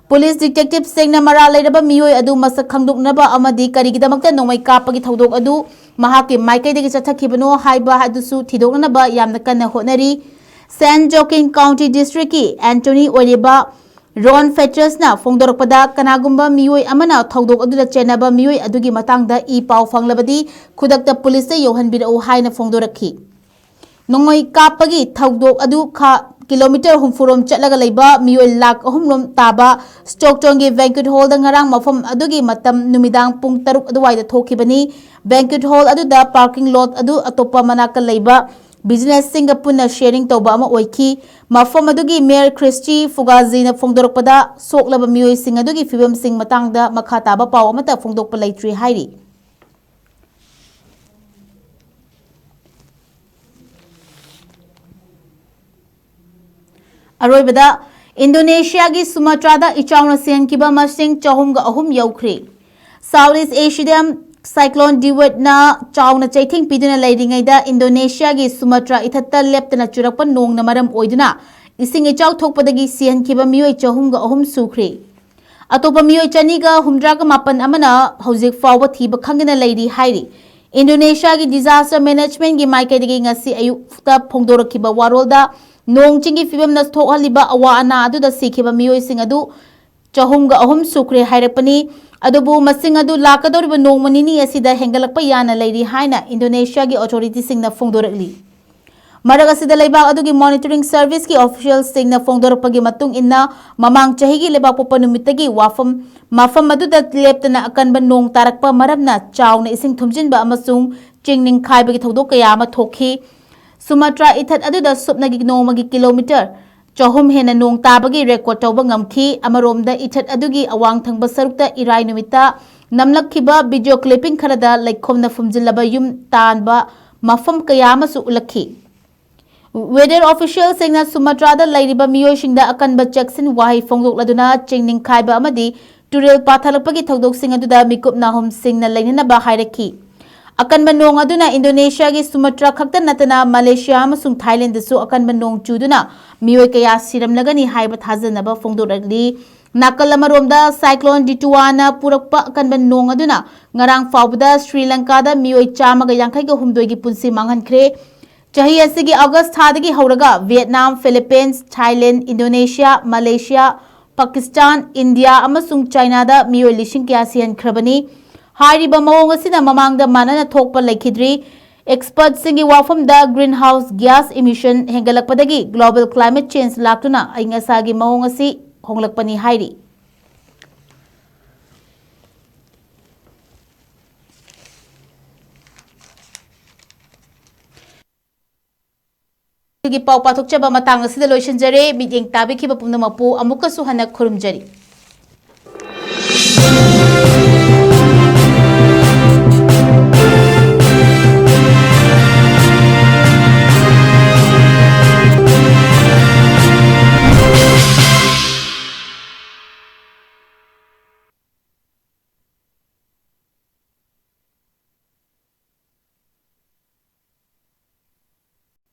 ꯄꯨꯂꯤꯁ ꯗꯤꯇꯦꯛꯇꯤꯚꯁꯤꯡꯅ ꯃꯔꯥꯜ ꯂꯩꯔꯕ ꯃꯤꯑꯣꯏ ꯑꯗꯨ ꯃꯁꯛ ꯈꯪꯗꯣꯛꯅꯕ ꯑꯃꯗꯤ ꯀꯔꯤꯒꯤꯗꯃꯛꯇ ꯅꯣꯡꯃꯩ ꯀꯥꯞꯄꯒꯤ ꯊꯧꯗꯣꯛ ꯑꯗꯨ ꯃꯍꯥꯛꯀꯤ ꯃꯥꯏꯀꯩꯗꯒꯤ ꯆꯠꯊꯈꯤꯕꯅꯣ ꯍꯥꯏꯕ ꯑꯗꯨꯁꯨ ꯊꯤꯗꯣꯛꯅꯅꯕ ꯌꯥꯝꯅ ꯀꯟꯅ ꯍꯣꯠꯅꯔꯤ꯫ ꯁꯦꯟ ꯖꯣꯀꯤꯟ ꯀꯥꯎꯟꯇꯤ ꯗꯤꯁꯇ꯭ꯔꯤꯛꯀꯤ ꯑꯦꯟꯇꯣꯅꯤ ꯑꯣꯏꯔꯤꯕ ꯔꯣꯟ ꯐꯦꯇ꯭ꯔꯁꯅ ꯐꯣꯡꯗꯣꯔꯛꯄꯗ, ꯀꯅꯥꯒꯨꯝꯕ ꯃꯤꯑꯣꯏ ꯑꯃꯅ ꯊꯧꯗꯣꯛ ꯑꯗꯨꯗ ꯆꯦꯟꯅꯕ ꯃꯤꯑꯣꯏ ꯑꯗꯨꯒꯤ ꯃꯇꯥꯡꯗ ꯏ ꯄꯥꯎ ꯐꯪꯂꯕꯗꯤ ꯈꯨꯗꯛꯇ ꯄꯨꯂꯤꯁꯇ ꯌꯧꯍꯟꯕꯤꯔꯛꯎ ꯍꯥꯏꯅ ꯐꯣꯡꯗꯣꯔꯛꯈꯤ꯫ ꯅꯣꯡꯃꯩ ꯀꯥꯞꯄꯒꯤ ꯊꯧꯗꯣꯛ ꯑꯗꯨ ꯈꯥ ꯀꯤꯂꯣꯃꯤꯇꯔ ꯍꯨꯝꯐꯨ ꯔꯣꯝ ꯆꯠꯂꯒ ꯂꯩꯕ ꯃꯤꯑꯣꯏ ꯂꯥꯈ ꯑꯍꯨꯝ ꯔꯣꯝ ꯇꯥꯕ ꯁ꯭ꯇꯣꯛꯇꯣꯟꯒꯤ ꯕꯦꯡꯀ꯭ꯋꯦꯠ ꯍꯣꯜꯗ ꯉꯔꯥꯡ ꯃꯐꯝ ꯑꯗꯨꯒꯤ ꯃꯇꯝ ꯅꯨꯃꯤꯗꯥꯡ ꯄꯨꯡ ꯇꯔꯨꯛ ꯑꯗꯨꯋꯥꯏꯗ ꯊꯣꯛꯈꯤꯕꯅꯤ꯫ ꯕꯦꯡꯀ꯭ꯋꯦꯠ ꯍꯣꯜ ꯑꯗꯨꯗ ꯄꯥꯔꯀꯤꯡ ꯂꯣꯠ ꯑꯗꯨ ꯑꯇꯣꯞꯄ ꯃꯅꯥꯛꯇ ꯂꯩꯕ ꯕꯤꯖꯤꯅꯦꯁꯁꯤꯡꯒ ꯄꯨꯟꯅ ꯁꯦꯌꯔꯤꯡ ꯇꯧꯕ ꯑꯃ ꯑꯣꯏꯈꯤ꯫ ꯃꯐꯝ ꯑꯗꯨꯒꯤ ꯃꯦꯌꯔ ꯈ꯭ꯔꯤꯁꯇꯤ ꯐꯨꯒꯥꯖꯤꯅ ꯐꯣꯡꯗꯣꯔꯛꯄꯗ, ꯁꯣꯛꯂꯕ ꯃꯤꯑꯣꯏꯁꯤꯡ ꯑꯗꯨꯒꯤ ꯐꯤꯕꯝꯁꯤꯡ ꯃꯇꯥꯡꯗ ꯃꯈꯥ ꯇꯥꯕ ꯄꯥꯎ ꯑꯃꯠꯇ ꯐꯣꯡꯗꯣꯛꯄ ꯂꯩꯇ꯭ꯔꯤ ꯍꯥꯏꯔꯤ꯫ ꯑꯔꯣꯏꯕꯗ, ꯏꯟꯗꯣꯅꯦꯁꯤꯌꯥꯒꯤ ꯁꯨꯃꯇ꯭ꯔꯥꯗ ꯏꯆꯥꯎꯅ ꯁꯤꯍꯟꯈꯤꯕ ꯃꯁꯤꯡ ꯆꯍꯨꯝꯒ ꯑꯍꯨꯝ ꯌꯧꯈ꯭ꯔꯦ꯫ ꯁꯥꯎꯠ ꯏꯁ ꯑꯦꯁꯤꯌꯥꯗ ꯁꯥꯏꯀ꯭ꯂꯣꯟ ꯗꯤꯋꯦꯠꯅ ꯆꯥꯎꯅ ꯆꯩꯊꯦꯡ ꯄꯤꯗꯨꯅ ꯂꯩꯔꯤꯉꯩꯗ, ꯏꯟꯗꯣꯅꯦꯁꯤꯌꯥꯒꯤ ꯁꯨꯃꯇ꯭ꯔꯥ ꯏꯊꯠꯇ ꯂꯦꯞꯇꯅ ꯆꯨꯔꯛꯄ ꯅꯣꯡꯅ ꯃꯔꯝ ꯑꯣꯏꯗꯨꯅ ꯏꯁꯤꯡ ꯏꯆꯥꯎ ꯊꯣꯛꯄꯗꯒꯤ ꯁꯤꯍꯟꯈꯤꯕ ꯃꯤꯑꯣꯏ ꯆꯍꯨꯝꯒ ꯑꯍꯨꯝ ꯁꯨꯈ꯭ꯔꯦ꯫ ꯑꯇꯣꯞꯄ ꯃꯤꯑꯣꯏ ꯆꯅꯤꯒ ꯍꯨꯝꯗ꯭ꯔꯥꯒ ꯃꯥꯄꯟ ꯑꯃꯅ ꯍꯧꯖꯤꯛ ꯐꯥꯎꯕ ꯊꯤꯕ ꯈꯪꯗꯅ ꯂꯩꯔꯤ ꯍꯥꯏꯔꯤ꯫ ꯏꯟꯗꯣꯅꯦꯁꯤꯌꯥꯒꯤ disaster managementꯀꯤ ꯃꯥꯏꯀꯩꯗꯒꯤ ꯉꯁꯤ ꯑꯌꯨꯛꯇ ꯐꯣꯡꯗꯣꯔꯛꯈꯤꯕ ꯋꯥꯔꯣꯜꯗ, ꯅꯣꯡ ꯆꯤꯡꯒꯤ ꯐꯤꯕꯝꯅ ꯊꯣꯛꯍꯜꯂꯤꯕ ꯑꯋꯥ ꯑꯅꯥ ꯑꯗꯨꯗ ꯁꯤꯈꯤꯕ ꯃꯤꯑꯣꯏꯁꯤꯡ ꯑꯗꯨ ꯆꯍꯨꯝꯒ ꯑꯍꯨꯝ ꯁꯨꯈ꯭ꯔꯦ ꯍꯥꯏꯔꯛꯄꯅꯤ꯫ ꯑꯗꯨꯕꯨ ꯃꯁꯤꯡ ꯑꯗꯨ ꯂꯥꯛꯀꯗꯧꯔꯤꯕ ꯅꯣꯡꯃ ꯅꯤꯅꯤ ꯑꯁꯤꯗ ꯍꯦꯟꯒꯠꯂꯛꯄ ꯌꯥꯅ ꯂꯩꯔꯤ ꯍꯥꯏꯅ ꯏꯟꯗꯣꯅꯦꯁꯤꯌꯥꯒꯤ authorityꯁꯤꯡꯅ ꯐꯣꯡꯗꯣꯔꯛꯂꯤ꯫ ꯃꯔꯛ ꯑꯁꯤꯗ, ꯂꯩꯕꯥꯛ ꯑꯗꯨꯒꯤ monitoring serviceꯀꯤ officialꯁꯤꯡꯅ ꯐꯣꯡꯗꯣꯔꯛꯄꯒꯤ ꯃꯇꯨꯡ ꯏꯟꯅ, ꯃꯃꯥꯡ ꯆꯍꯤꯒꯤ ꯂꯩꯕꯥꯛꯄꯣꯛꯄ ꯅꯨꯃꯤꯠꯇꯒꯤ ꯋꯥꯐꯝ, ꯃꯐꯝ ꯑꯗꯨꯗ ꯂꯦꯞꯇꯅ ꯑꯀꯟꯕ ꯅꯣꯡ ꯇꯥꯔꯛꯄ ꯃꯔꯝꯅ ꯆꯥꯎꯅ ꯏꯁꯤꯡ ꯊꯨꯝꯖꯤꯟꯕ ꯑꯃꯁꯨꯡ ꯆꯤꯡ ꯅꯤꯡꯈꯥꯏꯕꯒꯤ ꯊꯧꯗꯣꯛ ꯀꯌꯥ ꯑꯃ ꯊꯣꯛꯈꯤ꯫ ꯁꯨꯃꯇ꯭ꯔꯥ ꯏꯊꯠ ꯑꯗꯨꯗ ꯁꯨꯞꯅꯒꯤ ꯅꯣꯡꯃꯒꯤ ꯀꯤꯂꯣꯃꯤꯇꯔ ꯆꯍꯨꯝ ꯍꯦꯟꯅ ꯅꯣꯡ ꯇꯥꯕꯒꯤ record ꯇꯧꯕ ꯉꯝꯈꯤ꯫ ꯑꯃꯔꯣꯝꯗ, ꯏꯊꯠ ꯑꯗꯨꯒꯤ ꯑꯋꯥꯡ ꯊꯪꯕ ꯁꯔꯨꯛꯇ ꯏꯔꯥꯏ ꯅꯨꯃꯤꯠꯇ ꯅꯝꯂꯛꯈꯤꯕ video clipping ꯈꯔꯗ ꯂꯩꯈꯣꯝꯅ ꯐꯨꯝꯖꯤꯜꯂꯕ ꯌꯨꯝ ꯇꯥꯟꯕ ꯃꯐꯝ ꯀꯌꯥ ꯑꯃꯁꯨ ꯎꯠꯂꯛꯈꯤ꯫ Weather officialꯁꯤꯡꯅ ꯁꯨꯃꯇ꯭ꯔꯥꯗ ꯂꯩꯔꯤꯕ ꯃꯤꯑꯣꯏꯁꯤꯡꯗ ꯑꯀꯟꯕ ꯆꯦꯛꯁꯤꯟ ꯋꯥꯍꯩ ꯐꯣꯡꯗꯣꯛꯂꯗꯨꯅ, ꯆꯤꯡ ꯅꯤꯡꯈꯥꯏꯕ ꯑꯃꯗꯤ ꯇꯨꯔꯦꯜ ꯄꯥꯊꯂꯛꯄꯒꯤ ꯊꯧꯗꯣꯛꯁꯤꯡ ꯑꯗꯨꯗ ꯃꯤꯀꯨꯞ ꯅꯥꯍꯨꯝꯁꯤꯡꯅ ꯂꯩꯅꯅꯕ ꯍꯥꯏꯔꯛꯈꯤ꯫ ꯑꯀꯟꯕ ꯅꯣꯡ ꯑꯗꯨꯅ ꯏꯟꯗꯣꯅꯦꯁꯤꯌꯥꯒꯤ ꯁꯨꯃꯇ꯭ꯔꯥ ꯈꯛꯇ ꯅꯠꯇꯅ ꯃꯂꯦꯁꯤꯌꯥ ꯑꯃꯁꯨꯡ ꯊꯥꯏꯂꯦꯟꯗꯁꯨ ꯑꯀꯟꯕ ꯅꯣꯡ ꯆꯨꯗꯨꯅ ꯃꯤꯑꯣꯏ ꯀꯌꯥ ꯁꯤꯔꯝꯂꯒꯅꯤ ꯍꯥꯏꯕ ꯊꯥꯖꯅꯕ ꯐꯣꯡꯗꯣꯔꯛꯂꯤ꯫ ꯅꯥꯀꯜ ꯑꯃꯔꯣꯝꯗ, ꯁꯥꯏꯀ꯭ꯂꯣꯟ ꯗꯤꯇꯨꯋꯥꯅ ꯄꯨꯔꯛꯄ ꯑꯀꯟꯕ ꯅꯣꯡ ꯑꯗꯨꯅ ꯉꯔꯥꯡ ꯐꯥꯎꯕꯗ ꯁ꯭ꯔꯤ ꯂꯪꯀꯥꯗ ꯃꯤꯑꯣꯏ ꯆꯥꯝꯃꯒ ꯌꯥꯡꯈꯩꯒ ꯍꯨꯝꯗꯣꯏꯒꯤ ꯄꯨꯟꯁꯤ ꯃꯥꯡꯍꯟꯈ꯭ꯔꯦ꯫ ꯆꯍꯤ ꯑꯁꯤꯒꯤ ꯑꯣꯒꯁ ꯊꯥꯗꯒꯤ ꯍꯧꯔꯒ Vietnam, Philippines, Thailand, Indonesia, Malaysia, Pakistan, India ꯑꯃꯁꯨꯡ ꯆꯥꯏꯅꯥꯗ ꯃꯤꯑꯣꯏ ꯂꯤꯁꯤꯡ ꯀꯌꯥ ꯁꯤꯍꯟꯈ꯭ꯔꯕꯅꯤ꯫ ꯍꯥꯏꯔꯤꯕ ꯃꯑꯣꯡ ꯑꯁꯤꯅ ꯃꯃꯥꯡꯗ ꯃꯥꯟꯅꯅ ꯊꯣꯛꯄ ꯂꯩꯈꯤꯗ꯭ꯔꯤ꯫ ꯑꯦꯛꯁꯄꯔꯠꯁꯤꯡꯒꯤ ꯋꯥꯐꯝꯗ, ꯒ꯭ꯔꯤꯟ ꯍꯥꯎꯁ ꯒ꯭ꯌꯥꯁ ꯏꯃꯤꯁꯟ ꯍꯦꯟꯒꯠꯂꯛꯄꯗꯒꯤ ꯒ꯭ꯂꯣꯕꯦꯜ ꯀ꯭ꯂꯥꯏꯃꯦꯠ ꯆꯦꯟꯖ ꯂꯥꯛꯇꯨꯅ ꯑꯏꯪ ꯑꯁꯥꯒꯤ ꯃꯑꯣꯡ ꯑꯁꯤ ꯍꯣꯡꯂꯛꯄꯅꯤ ꯍꯥꯏꯔꯤ꯫ ꯑꯩꯒꯤ ꯄꯥꯎ ꯄꯥꯊꯣꯛꯆꯕ ꯃꯇꯥꯡ ꯑꯁꯤꯗ ꯂꯣꯏꯁꯤꯟꯖꯔꯦ꯫ ꯃꯤꯠꯌꯦꯡ ꯇꯥꯕꯤꯈꯤꯕ ꯄꯨꯝꯅꯃꯛꯄꯨ ꯑꯃꯨꯛꯀꯁꯨ ꯍꯟꯅ ꯈꯨꯔꯨꯝꯖꯔꯤ꯫